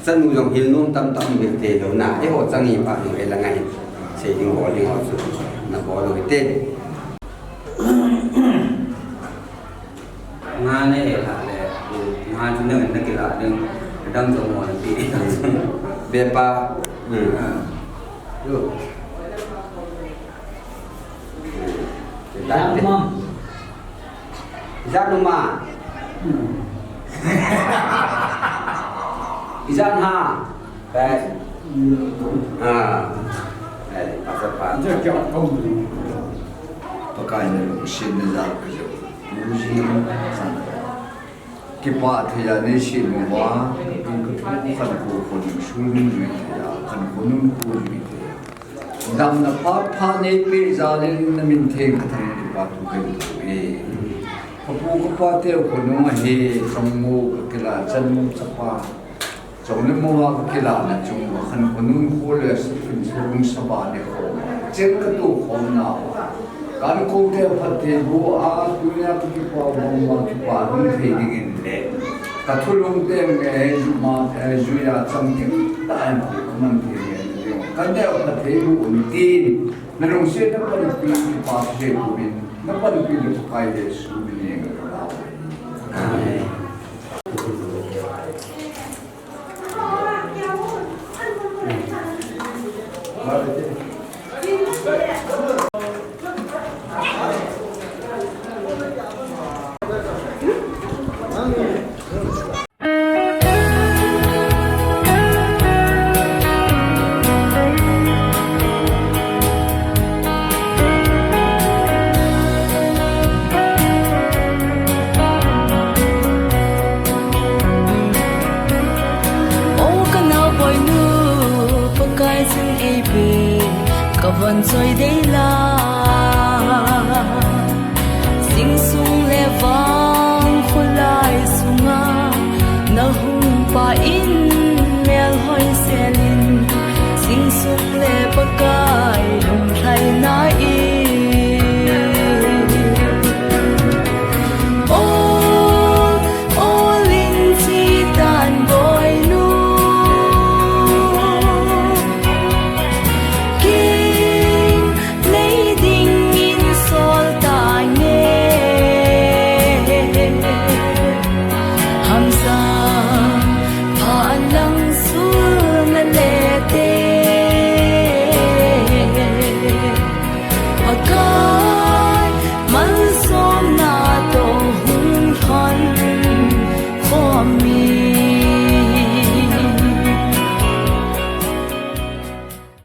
Tanu jong hil nom tamtah um hih te lou na, eiho chang hi pa hi, ei la ngai sei ding bol ding ho chu na bol u hite. Nga ne la le, nga chu na na kila ding, dam jong mo na ti. Be pa. Hmm. Ah. Yo. Ijat ma. Ijat ma. Ijat ha. Pai. Ah. Pai, pasal pa. Pakai na lungset na jal ka jo. Lungset na jal. Kipah thei a nei seinom uva, ka tu ka thu khankho khonung sulnung jui thei a, khankho nungkho jui thei a. Damna phat phat nei peh jal in na min theng ka thangvah in kipathu kahin thum e. Ka pu ka pa teu khonung a hi, Chongmo ka kila, Chanmo chapa. Chong le mo a ka kilahna chung uva khankho nungkho le sipin surung saba ni khom. Chen ka tu khom nau. Ka inkote phattheiboh a, tunia ka kipa bang uva kipa hung thei dingin le. Ka thulhung te nge, juma, eh, juia chamkim tah in ka man thei nge, ka neo phattheiboh un tin. Na lungset na panpi kipa thei boh in, na panpi le Pakai Jesu min in ka lau. Amen. O ka naoboinu, Pakai chun eipe ka von choi dei la. Jingsung le vang kholai sunga na hung pa in melhoi sel in, jingsung le Pakai lunglhaina in. O, o, lin chi tan boinu, kin nei dingin sol tange. Hamsa pha an lang